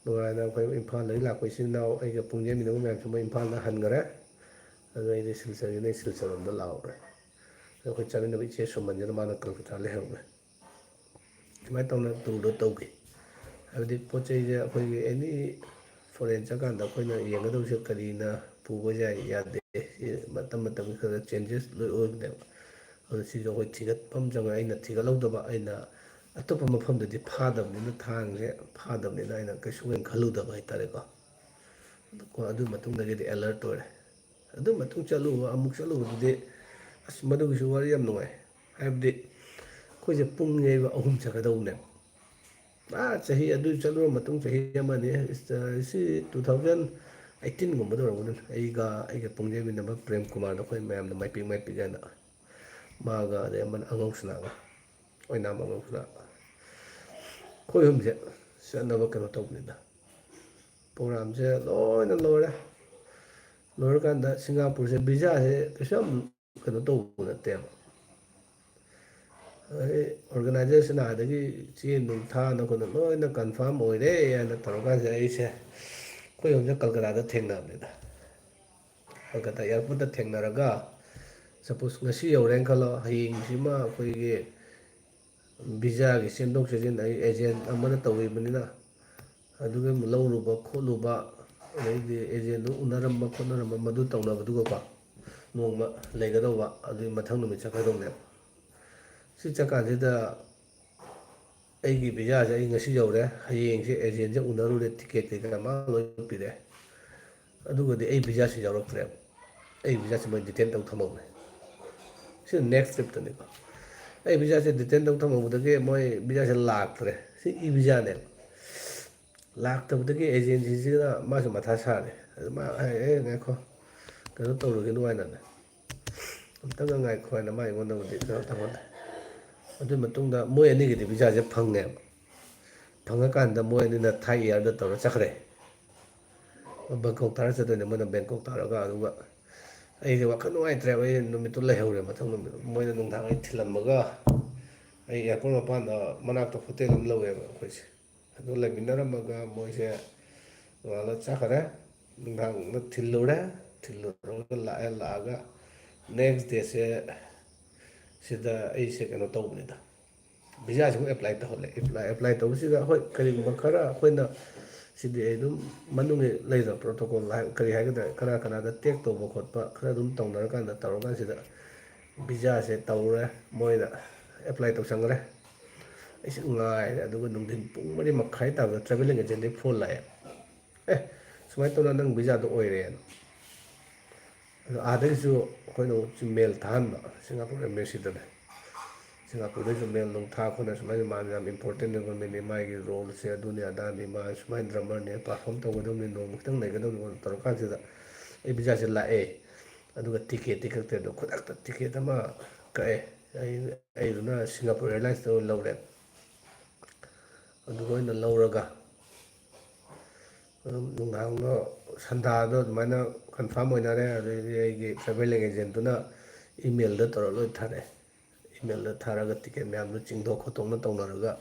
ꯅꯨꯡꯉꯥꯏꯅ ꯑꯩꯈꯣꯏ ꯏꯝꯐꯥꯜꯗꯒꯤ ꯂꯥꯛꯄ ꯏꯆꯤꯜ ꯏꯅꯥꯎ, ꯑꯩꯒ ꯄꯨꯡ ꯌꯩꯃꯤꯟꯅꯕ ꯃꯌꯥꯝꯁꯨ ꯃꯣꯏ ꯏꯝꯐꯥꯜꯗ ꯍꯟꯈ꯭ꯔꯦ꯫ ꯑꯗꯨ ꯑꯩꯗꯤ ꯁꯤꯜꯆꯔꯒꯤꯅ ꯑꯩ ꯁꯤꯜꯆꯔ ꯂꯣꯝꯗ ꯂꯥꯛꯍꯧꯔꯦ꯫ ꯑꯗꯣ ꯑꯩꯈꯣꯏ ꯆꯠꯃꯤꯟꯅꯕ ꯏꯆꯦ ꯁꯨꯃꯟꯁꯤꯅ ꯃꯥꯅ ꯀꯜꯀꯇꯥ ꯂꯩꯍꯧꯔꯦ꯫ ꯁꯨꯃꯥꯏꯅ ꯇꯧꯅ ꯇꯨꯔꯗꯣ ꯇꯧꯈꯤ꯫ ꯍꯥꯏꯕꯗꯤ ꯄꯣꯠ ꯆꯩꯁꯦ ꯑꯩꯈꯣꯏꯒꯤ ꯑꯦꯅꯤ ꯐꯣꯔꯦꯟ ꯆꯠꯀꯥꯟꯗ ꯑꯩꯈꯣꯏꯅ ꯌꯦꯡꯒꯗꯧꯔꯤꯁꯦ ꯀꯔꯤꯅ ꯄꯨꯕ ꯌꯥꯏ, ꯌꯥꯗꯦ, ꯁꯤ ꯃꯇꯝ ꯃꯇꯝꯒꯤ ꯈꯔ ꯈꯔ ꯆꯦꯟꯖꯦꯁ ꯂꯣꯏ ꯑꯣꯏꯕꯅꯦꯕ꯫ ꯑꯗꯣ ꯁꯤꯁꯨ ꯑꯩꯈꯣꯏ ꯊꯤꯒꯠꯄ ꯑꯃ ꯆꯪꯉꯦ꯫ ꯑꯩꯅ ꯊꯤꯒꯠꯍꯧꯗꯕ, ꯑꯩꯅ ꯑꯇꯣꯞꯄ ꯃꯐꯝꯗꯗꯤ ꯐꯥꯗꯕꯅꯤꯅ, ꯊꯥꯡꯁꯦ ꯐꯥꯗꯕꯅꯤꯅ ꯑꯩꯅ ꯀꯩꯁꯨ ꯑꯣꯏꯅ ꯈꯜꯂꯨꯗꯕ ꯍꯥꯏꯇꯥꯔꯦꯀꯣ꯫ ꯑꯗꯨ ꯀꯣ-, ꯑꯗꯨ ꯃꯇꯨꯡꯗꯒꯤꯗꯤ ꯑꯦꯂꯔꯠ ꯑꯣꯏꯔꯦ꯫ ꯑꯗꯨ ꯃꯇꯨꯡ ꯆꯠꯂꯨꯕ, ꯑꯃꯨꯛ ꯆꯠꯂꯨꯕꯗꯨꯗꯤ ꯑꯁ, ꯃꯗꯨꯒꯤꯁꯨ ꯋꯥꯔꯤ ꯌꯥꯝ ꯅꯨꯡꯉꯥꯏ꯫ ꯍꯥꯏꯕꯗꯤ ꯑꯩꯈꯣꯏꯁꯦ ꯄꯨꯡ ꯌꯩꯕ ꯑꯍꯨꯝ ꯆꯠꯀꯗꯧꯕꯅꯦꯕ꯫ ꯑꯥ, ꯆꯍꯤ ꯑꯗꯨ ꯆꯠꯂꯨꯔ ꯃꯇꯨꯡ ꯆꯍꯤ ꯑꯃꯅꯤ, ꯁꯤ ꯇꯨ ꯊꯥꯎꯖꯟ ꯑꯩꯠꯇꯤꯟꯒꯨꯝꯕꯗ ꯑꯣꯏꯔꯝꯒꯅꯤ꯫ ꯑꯩꯒ ꯑꯩꯒ ꯄꯨꯡ ꯌꯩꯃꯤꯟꯅꯕ ꯄ꯭ꯔꯦꯝ ꯀꯨꯃꯥꯔꯗꯣ ꯑꯩꯈꯣꯏ ꯃꯌꯥꯝꯅ ꯃꯥꯏꯄꯤꯛ ꯃꯥꯏꯄꯤꯛ ꯍꯥꯏꯅ, ꯃꯥꯒ ꯑꯗꯩ ꯑꯃꯅ ꯑꯉꯧꯁꯅꯥꯒ, ꯑꯣꯏꯅꯥꯝ ꯑꯉꯧꯁꯅꯥ, ꯑꯩꯈꯣꯏ ꯑꯍꯨꯝꯁꯦ ꯆꯠꯅꯕ ꯀꯩꯅꯣ ꯇꯧꯕꯅꯤꯗ꯫ ꯄ꯭ꯔꯣꯒ꯭ꯔꯥꯝꯁꯦ ꯂꯣꯏꯅ ꯂꯣꯏꯔꯦ꯫ ꯂꯣꯏꯔꯀꯥꯟꯗ ꯁꯤꯡꯒꯥꯄꯨꯔꯁꯦ ꯚꯤꯖꯥꯁꯦ ꯀꯩꯁꯨ ꯌꯥꯝ ꯀꯩꯅꯣ ꯇꯧꯕ ꯅꯠꯇꯦꯕ꯫ ꯑꯗꯩ ꯑꯣꯔꯒꯅꯥꯏꯖꯔꯁꯤꯅ ꯑꯥꯗꯒꯤ ꯆꯦ ꯅꯨꯡ ꯊꯥꯅ ꯈꯣꯠꯅ ꯂꯣꯏꯅ ꯀꯟꯐꯥꯔꯝ ꯑꯣꯏꯔꯦ ꯍꯥꯏꯅ ꯇꯧꯔꯀꯥꯟꯁꯤꯗ ꯑꯩꯁꯦ ꯑꯩꯈꯣꯏ ꯑꯍꯨꯝꯁꯦ ꯀꯜꯀꯇꯥꯗ ꯊꯦꯡꯅꯕꯅꯤꯗ꯫ ꯀꯜꯀꯇꯥ ꯑꯦꯌꯥꯔꯄꯣꯔꯠꯇ ꯊꯦꯡꯅꯔꯒ, ꯁꯄꯣꯁ ꯉꯁꯤ ꯌꯧꯔꯦꯅ ꯈꯜꯂꯣ, ꯍꯌꯦꯡꯁꯤꯃ ꯑꯩꯈꯣꯏꯒꯤ ꯚꯤꯖꯥꯒꯤ ꯆꯦꯟꯊꯣꯛ ꯆꯦꯟꯁꯤꯟ ꯑꯩ ꯑꯦꯖꯦꯟ ꯑꯃꯅ ꯇꯧꯔꯤꯕꯅꯤꯅ, ꯑꯗꯨꯒꯤ ꯑꯃꯨꯛ ꯂꯧꯔꯨꯕ ꯈꯣꯠꯂꯨꯕ, ꯑꯗꯩꯗꯤ ꯑꯦꯖꯦꯟꯗꯨ ꯎꯅꯔꯝꯕ ꯈꯣꯠꯅꯔꯝꯕ ꯃꯗꯨ ꯇꯧꯅꯕꯗꯨꯒꯀꯣ, ꯅꯣꯡꯃ ꯂꯩꯒꯗꯧꯕ, ꯑꯗꯨꯒꯤ ꯃꯊꯪ ꯅꯨꯃꯤꯠ ꯆꯠꯀꯗꯧꯅꯦꯕ꯫ ꯁꯤ ꯆꯠꯀꯥꯟꯁꯤꯗ ꯑꯩꯒꯤ ꯚꯤꯖꯥꯁꯦ ꯑꯩ ꯉꯁꯤ ꯌꯧꯔꯦ, ꯍꯌꯦꯡꯁꯦ ꯑꯦꯖꯦꯟꯁꯦ ꯎꯅꯔꯨꯔꯦ, ꯇꯤꯀꯦꯠ ꯀꯩꯀꯥ ꯃꯥ ꯂꯣꯏ ꯄꯤꯔꯦ꯫ ꯑꯗꯨꯒꯗꯤ ꯑꯩ ꯚꯤꯖꯥꯁꯤ ꯌꯥꯎꯔꯛꯇ꯭ꯔꯦꯕ꯫ ꯑꯩ ꯚꯤꯖꯥꯁꯤ ꯃꯣꯏ ꯗꯤꯇꯦꯟ ꯇꯧ ꯊꯝꯍꯧꯔꯦ꯫ ꯁꯤ ꯅꯦꯛꯁ ꯇ꯭ꯔꯤꯞꯇꯅꯤꯀꯣ꯫ ꯑꯩ ꯚꯤꯖꯥꯁꯦ ꯗꯤꯇꯦꯟ ꯇꯧ ꯊꯝꯍꯧꯕꯗꯒꯤ ꯃꯣꯏ ꯚꯤꯖꯥꯁꯦ ꯂꯥꯛꯇ꯭ꯔꯦ꯫ ꯁꯤ ꯏ ꯚꯤꯖꯥꯅꯦꯕ꯫ ꯂꯥꯛꯇꯕꯗꯒꯤ ꯑꯦꯖꯦꯟꯁꯤꯁꯤꯅ ꯃꯥꯁꯨ ꯃꯊꯥ ꯁꯥꯔꯦ꯫ ꯑꯗꯨ ꯃꯥ ꯍꯥꯏ, "ꯑꯦ, ꯉꯥꯏꯈꯣ, ꯀꯩꯅꯣ ꯇꯧꯔꯨꯒꯤꯅꯨ" ꯍꯥꯏꯅꯅꯦ꯫ "ꯑꯝꯇꯪꯒ ꯉꯥꯏꯈꯣ" ꯍꯥꯏꯅ ꯃꯥ ꯑꯩꯉꯣꯟꯗꯕꯨꯗꯤ ꯀꯩꯅꯣ ꯇꯧꯍꯜꯂꯦ꯫ ꯑꯗꯨꯒꯤ ꯃꯇꯨꯡꯗ ꯃꯣꯏ ꯑꯅꯤꯒꯤꯗꯤ ꯚꯤꯖꯥꯁꯦ ꯐꯪꯉꯦꯕ꯫ ꯐꯪꯉꯀꯥꯟꯗ ꯃꯣꯏ ꯑꯅꯤꯅ ꯊꯥꯏ ꯏꯌꯥꯔꯗ ꯇꯧꯔ ꯆꯠꯈ꯭ꯔꯦ꯫ ꯕꯦꯡꯀꯣꯛ ꯇꯥꯔ ꯆꯠꯇꯣꯏꯅꯦ ꯃꯣꯏꯅ, ꯕꯦꯡꯀꯣꯛ ꯇꯥꯔꯒ꯫ ꯑꯗꯨꯒ ꯑꯩꯁꯦ ꯋꯥꯈꯜ ꯅꯨꯡꯉꯥꯏꯇ꯭ꯔꯦꯕ꯫ ꯑꯩ ꯅꯨꯃꯤꯠꯇꯨ ꯂꯩꯍꯧꯔꯦ꯫ ꯃꯊꯪ ꯅꯨꯃꯤꯠ ꯃꯣꯏꯅ ꯅꯨꯡꯗꯥꯡ ꯑꯩ ꯊꯤꯜꯂꯝꯃꯒ, ꯑꯩ ꯑꯦꯌꯥꯔꯄꯣꯔꯠ ꯃꯄꯥꯟꯗ ꯃꯅꯥꯛꯇ ꯍꯣꯇꯦꯜ ꯑꯃ ꯂꯧꯋꯦꯕ ꯑꯩꯈꯣꯏꯁꯦ꯫ ꯑꯗꯨ ꯂꯩꯃꯤꯟꯅꯔꯝꯃꯒ ꯃꯣꯏꯁꯦ ꯅꯣꯡꯉꯥꯜꯂ ꯆꯠꯈ꯭ꯔꯦ꯫ ꯅꯨꯡꯗꯥꯡꯗ ꯊꯤꯜꯂꯨꯔꯦ꯫ ꯊꯤꯜꯂꯨꯔꯒ ꯂꯥꯛꯑꯦ꯫ ꯂꯥꯛꯑꯒ ꯅꯦꯛꯁ ꯗꯦꯁꯦ ꯁꯤꯗ ꯑꯩꯁꯦ ꯀꯩꯅꯣ ꯇꯧꯕꯅꯤꯗ, ꯚꯤꯖꯥꯁꯤꯃꯨꯛ ꯑꯦꯄ꯭ꯂꯥꯏ ꯇꯧꯍꯜꯂꯦ꯫ ꯑꯦꯄ꯭ꯂꯥꯏ, ꯑꯦꯄ꯭ꯂꯥꯏ ꯇꯧꯕꯁꯤꯗ, ꯍꯣꯏ, ꯀꯔꯤꯒꯨꯝꯕ ꯈꯔ ꯑꯩꯈꯣꯏꯅ, ꯁꯤꯗꯤ ꯑꯩ ꯑꯗꯨꯝ ꯃꯅꯨꯡꯒꯤ ꯂꯩꯗꯅ ꯄ꯭ꯔꯣꯇꯣꯀꯣꯜ ꯍꯥꯏ-, ꯀꯔꯤ ꯍꯥꯏꯒꯗ꯭ꯔꯥ, ꯀꯅꯥ ꯀꯅꯥꯗ ꯇꯦꯛ ꯇꯧꯕ ꯈꯣꯠꯄ ꯈꯔ ꯑꯗꯨꯝ ꯇꯧꯅꯔꯀꯥꯟꯗ, ꯇꯧꯔꯀꯥꯟꯁꯤꯗ ꯚꯤꯖꯥꯁꯦ ꯇꯧꯔꯦ, ꯃꯣꯏꯅ ꯑꯦꯄ꯭ꯂꯥꯏ ꯇꯧꯁꯟꯈ꯭ꯔꯦ꯫ ꯑꯩꯁꯦ ꯉꯥꯏꯔꯦ꯫ ꯑꯗꯨꯒ ꯅꯨꯡꯊꯤꯟ ꯄꯨꯡ ꯃꯔꯤ ꯃꯈꯥꯏ ꯇꯥꯕꯗ ꯇ꯭ꯔꯥꯚꯦꯜ ꯑꯦꯖꯦꯟꯗꯒꯤ ꯐꯣꯟ ꯂꯥꯛꯑꯦ, "ꯑꯦ, ꯁꯨꯃꯥꯏꯅ ꯇꯧꯅ ꯅꯪ ꯚꯤꯖꯥꯗꯣ ꯑꯣꯏꯔꯦꯅ"꯫ ꯑꯗꯣ ꯑꯥꯗꯒꯤꯁꯨ ꯑꯩꯈꯣꯏꯅ ꯑꯃꯨꯛ ꯃꯦꯜ ꯊꯥꯍꯟꯕ, ꯁꯤꯡꯒꯥꯄꯨꯔ ꯑꯦꯝꯕꯦꯁꯤꯗꯅꯦ꯫ ꯁꯤꯡꯒꯥꯄꯨꯔꯗꯩꯁꯨ ꯃꯦꯜ ꯅꯨꯡ ꯊꯥ ꯈꯣꯠꯅ, ꯁꯨꯃꯥꯏꯅ ꯃꯥꯅ ꯌꯥꯝ ꯏꯝꯄꯣꯔꯇꯦꯟ ꯑꯣꯏꯕ ꯃꯤꯅꯤ, ꯃꯥꯒꯤ ꯔꯣꯜꯁꯦ ꯑꯗꯨꯅꯤ ꯑꯗꯥꯅꯤ, ꯃꯥ ꯁꯨꯃꯥꯏꯅ ꯗ꯭ꯔꯃꯔꯅꯤ, ꯄꯔꯐꯣꯝ ꯇꯧꯒꯗꯕꯅꯤ, ꯅꯣꯡꯃ ꯈꯤꯇꯪ ꯂꯩꯒꯗꯕꯅꯤ ꯇꯧꯔꯀꯥꯟꯁꯤꯗ ꯑꯩ ꯚꯤꯖꯥꯁꯦ ꯂꯥꯛꯑꯦ꯫ ꯑꯗꯨꯒ ꯇꯤꯀꯦꯠꯇꯤ ꯀꯛꯇꯦ꯫ ꯑꯗꯣ ꯈꯨꯗꯛꯇ ꯇꯤꯀꯦꯠ ꯑꯃ ꯀꯛꯑꯦ꯫ ꯑꯩ, ꯑꯩꯗꯨꯅ ꯁꯤꯡꯒꯥꯄꯨꯔ ꯑꯦꯌꯔꯂꯥꯏꯟꯁꯇ ꯑꯣꯏꯅ ꯂꯧꯔꯦ꯫ ꯑꯗꯨꯒ ꯑꯣꯏꯅ ꯂꯧꯔꯒ ꯑꯗꯨꯝ ꯅꯨꯡꯗꯥꯡꯗꯣ, ꯁꯟꯗꯥꯗꯣ ꯑꯗꯨꯃꯥꯏꯅ ꯀꯟꯐꯥꯔꯝ ꯑꯣꯏꯅꯔꯦ꯫ ꯑꯗꯩꯗꯤ ꯑꯩꯒꯤ ꯇ꯭ꯔꯥꯚꯦꯜ ꯑꯦꯖꯦꯟꯗꯨꯅ ꯏꯃꯦꯜꯗ ꯇꯧꯔ ꯂꯣꯏ ꯊꯥꯔꯛꯑꯦ꯫ ꯏꯃꯦꯜꯗ ꯊꯥꯔꯒ ꯇꯤꯀꯦꯠ ꯃꯌꯥꯝꯗꯣ ꯆꯤꯡꯊꯣꯛ ꯈꯣꯠꯇꯣꯛꯅ ꯇꯧꯅꯔꯒ,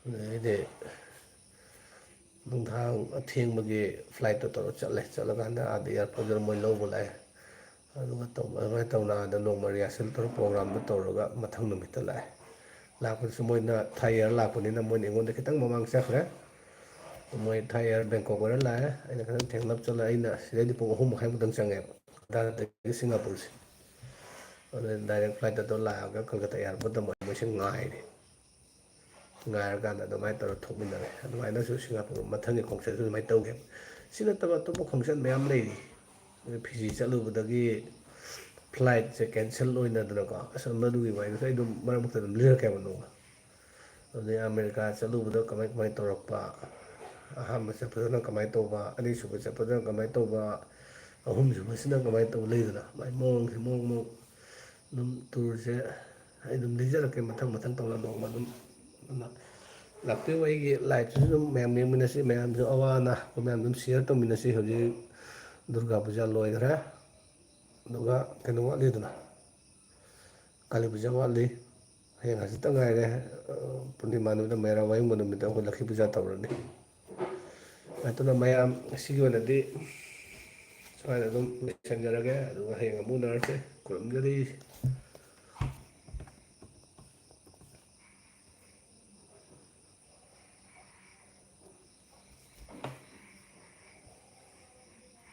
ꯑꯗꯩꯗꯤ ꯅꯨꯡꯗꯥꯡ ꯑꯊꯦꯡꯕꯒꯤ ꯐ꯭ꯂꯥꯏꯠꯇꯣ ꯇꯧꯔ ꯆꯠꯂꯦ꯫ ꯆꯠꯂꯀꯥꯟꯗ ꯑꯥꯗ ꯑꯦꯌꯥꯔꯄꯣꯔꯠꯇꯨꯗ ꯃꯣꯏ ꯂꯧꯕ ꯂꯥꯛꯑꯦ꯫ ꯑꯗꯨꯒ ꯇꯧ-, ꯑꯗꯨꯃꯥꯏꯅ ꯇꯧꯅ ꯑꯥꯗ ꯅꯣꯡꯃ ꯔꯤꯍꯥꯔꯁꯦꯜ ꯇꯧꯔ, ꯄ꯭ꯔꯣꯒ꯭ꯔꯥꯝꯗꯣ ꯇꯧꯔꯒ ꯃꯊꯪ ꯅꯨꯃꯤꯠꯇ ꯂꯥꯛꯑꯦ꯫ ꯂꯥꯛꯄꯗꯁꯨ ꯃꯣꯏꯅ ꯊꯥꯏ ꯏꯌꯥꯔ ꯂꯥꯛꯄꯅꯤꯅ ꯃꯣꯏꯅ ꯑꯩꯉꯣꯟꯗ ꯈꯤꯇꯪ ꯃꯃꯥꯡ ꯆꯠꯈ꯭ꯔꯦ꯫ ꯃꯣꯏ ꯊꯥꯏ ꯏꯌꯥꯔ ꯕꯦꯡꯀꯣꯛ ꯑꯣꯏꯔ ꯂꯥꯛꯑꯦ꯫ ꯑꯩꯅ ꯈꯤꯇꯪ ꯊꯦꯡꯂꯞ ꯆꯠꯂ, ꯑꯩꯅ ꯁꯤꯗꯩꯗꯤ ꯄꯨꯡ ꯑꯍꯨꯝ ꯃꯈꯥꯏꯃꯨꯛꯇꯪ ꯆꯪꯉꯦꯕ, ꯗꯥꯗꯥꯗꯒꯤ ꯁꯤꯡꯒꯥꯄꯨꯔꯁꯦ꯫ ꯑꯗꯨ ꯗꯥꯏꯔꯦꯛ ꯐ꯭ꯂꯥꯏꯠꯇ ꯇꯧꯔ ꯂꯥꯛꯑꯒ ꯀꯜꯀꯇꯥ ꯑꯦꯌꯥꯔꯄꯣꯔꯠꯇ ꯃꯣꯏ, ꯃꯣꯏꯁꯦ ꯉꯥꯏꯔꯦ꯫ ꯉꯥꯏꯔꯀꯥꯟꯗ ꯑꯗꯨꯃꯥꯏꯅ ꯇꯧꯔ ꯊꯣꯛꯃꯤꯟꯅꯔꯦ꯫ ꯑꯗꯨꯃꯥꯏꯅꯁꯨ ꯁꯤꯡꯒꯥꯄꯨꯔ ꯃꯊꯪꯒꯤ ꯈꯣꯡꯆꯠꯁꯨ ꯑꯗꯨꯃꯥꯏꯅ ꯇꯧꯒꯦ꯫ ꯁꯤ ꯅꯠꯇꯕ ꯑꯇꯣꯞꯄ ꯈꯣꯡꯆꯠ ꯃꯌꯥꯝ ꯂꯩꯔꯤ꯫ ꯑꯗꯨ ꯐꯤꯖꯤ ꯆꯠꯂꯨꯕꯗꯒꯤ ꯐ꯭ꯂꯥꯏꯠꯁꯦ ꯀꯦꯟꯁꯦꯜ ꯑꯣꯏꯅꯗꯅꯀꯣ, ꯑꯁ, ꯃꯗꯨꯒꯤ ꯋꯥꯔꯤꯗꯨꯁꯨ ꯑꯩ ꯑꯗꯨꯝ ꯃꯔꯛ ꯃꯔꯛꯇ ꯑꯗꯨꯝ ꯂꯤꯔꯛꯀꯦꯕ ꯅꯣꯡꯃ꯫ ꯑꯗꯩ ꯑꯃꯦꯔꯤꯀꯥ ꯆꯠꯂꯨꯕꯗ ꯀꯃꯥꯏ ꯀꯃꯥꯏ ꯇꯧꯔꯛꯄ, ꯑꯍꯥꯟꯕ ꯆꯠꯄꯗꯅ ꯀꯃꯥꯏꯅ ꯇꯧꯕ, ꯑꯅꯤꯁꯨꯕ ꯆꯠꯄꯗꯅ ꯀꯃꯥꯏꯅ ꯇꯧꯕ, ꯑꯍꯨꯝꯁꯨꯕꯁꯤꯅ ꯀꯃꯥꯏꯅ ꯇꯧꯕ ꯂꯩꯗꯅ, ꯃꯥꯏ ꯃꯑꯣꯡꯁꯦ ꯃꯑꯣꯡ ꯃꯑꯣꯡ ꯑꯗꯨꯝ ꯇꯨꯔꯁꯦ ꯑꯩ ꯑꯗꯨꯝ ꯂꯤꯖꯔꯛꯀꯦ ꯃꯊꯪ ꯃꯊꯪ ꯇꯧꯅ ꯅꯣꯡꯃ ꯑꯗꯨꯝ꯫ ꯑꯗꯨꯅ ꯂꯥꯛꯄꯤꯌꯨ ꯑꯩꯒꯤ ꯂꯥꯏꯐꯁꯤꯁꯨ ꯑꯗꯨꯝ ꯃꯌꯥꯝ ꯌꯦꯡꯃꯤꯟꯅꯁꯤ, ꯃꯌꯥꯝꯁꯨ ꯑꯋꯥ ꯑꯅꯥ ꯑꯩꯈꯣꯏ ꯃꯌꯥꯝ ꯑꯗꯨꯝ ꯁꯤꯌꯔ ꯇꯧꯃꯤꯟꯅꯁꯤ꯫ ꯍꯧꯖꯤꯛ ꯗꯨꯔꯒꯥ ꯄꯨꯖꯥ ꯂꯣꯏꯈ꯭ꯔꯦ, ꯑꯗꯨꯒ ꯀꯩꯅꯣ ꯋꯥꯠꯂꯤꯗꯅ, ꯀꯥꯂꯤ ꯄꯨꯖꯥ ꯋꯥꯠꯂꯤ꯫ ꯍꯌꯦꯡ ꯍꯪꯆꯤꯠꯇ ꯉꯥꯏꯔꯦ꯫ ꯄꯨꯔꯅꯤꯃꯥ ꯅꯨꯃꯤꯠꯇ, ꯃꯩꯔꯥ ꯋꯥꯌꯨꯡꯕ ꯅꯨꯃꯤꯠꯇ ꯑꯩꯈꯣꯏ ꯂꯛꯈꯤ ꯄꯨꯖꯥ ꯇꯧꯔꯅꯤ꯫ ꯑꯗꯨꯅ ꯃꯌꯥꯝ ꯉꯁꯤꯒꯤ ꯑꯣꯏꯅꯗꯤ ꯁ꯭ꯋꯥꯏꯗ ꯑꯗꯨꯝ ꯂꯣꯏꯁꯤꯟꯖꯔꯒꯦ, ꯑꯗꯨꯒ ꯍꯌꯦꯡ ꯑꯃꯨꯛ ꯎꯅꯔꯁꯦ꯫ ꯈꯨꯔꯨꯝꯖꯔꯤ꯫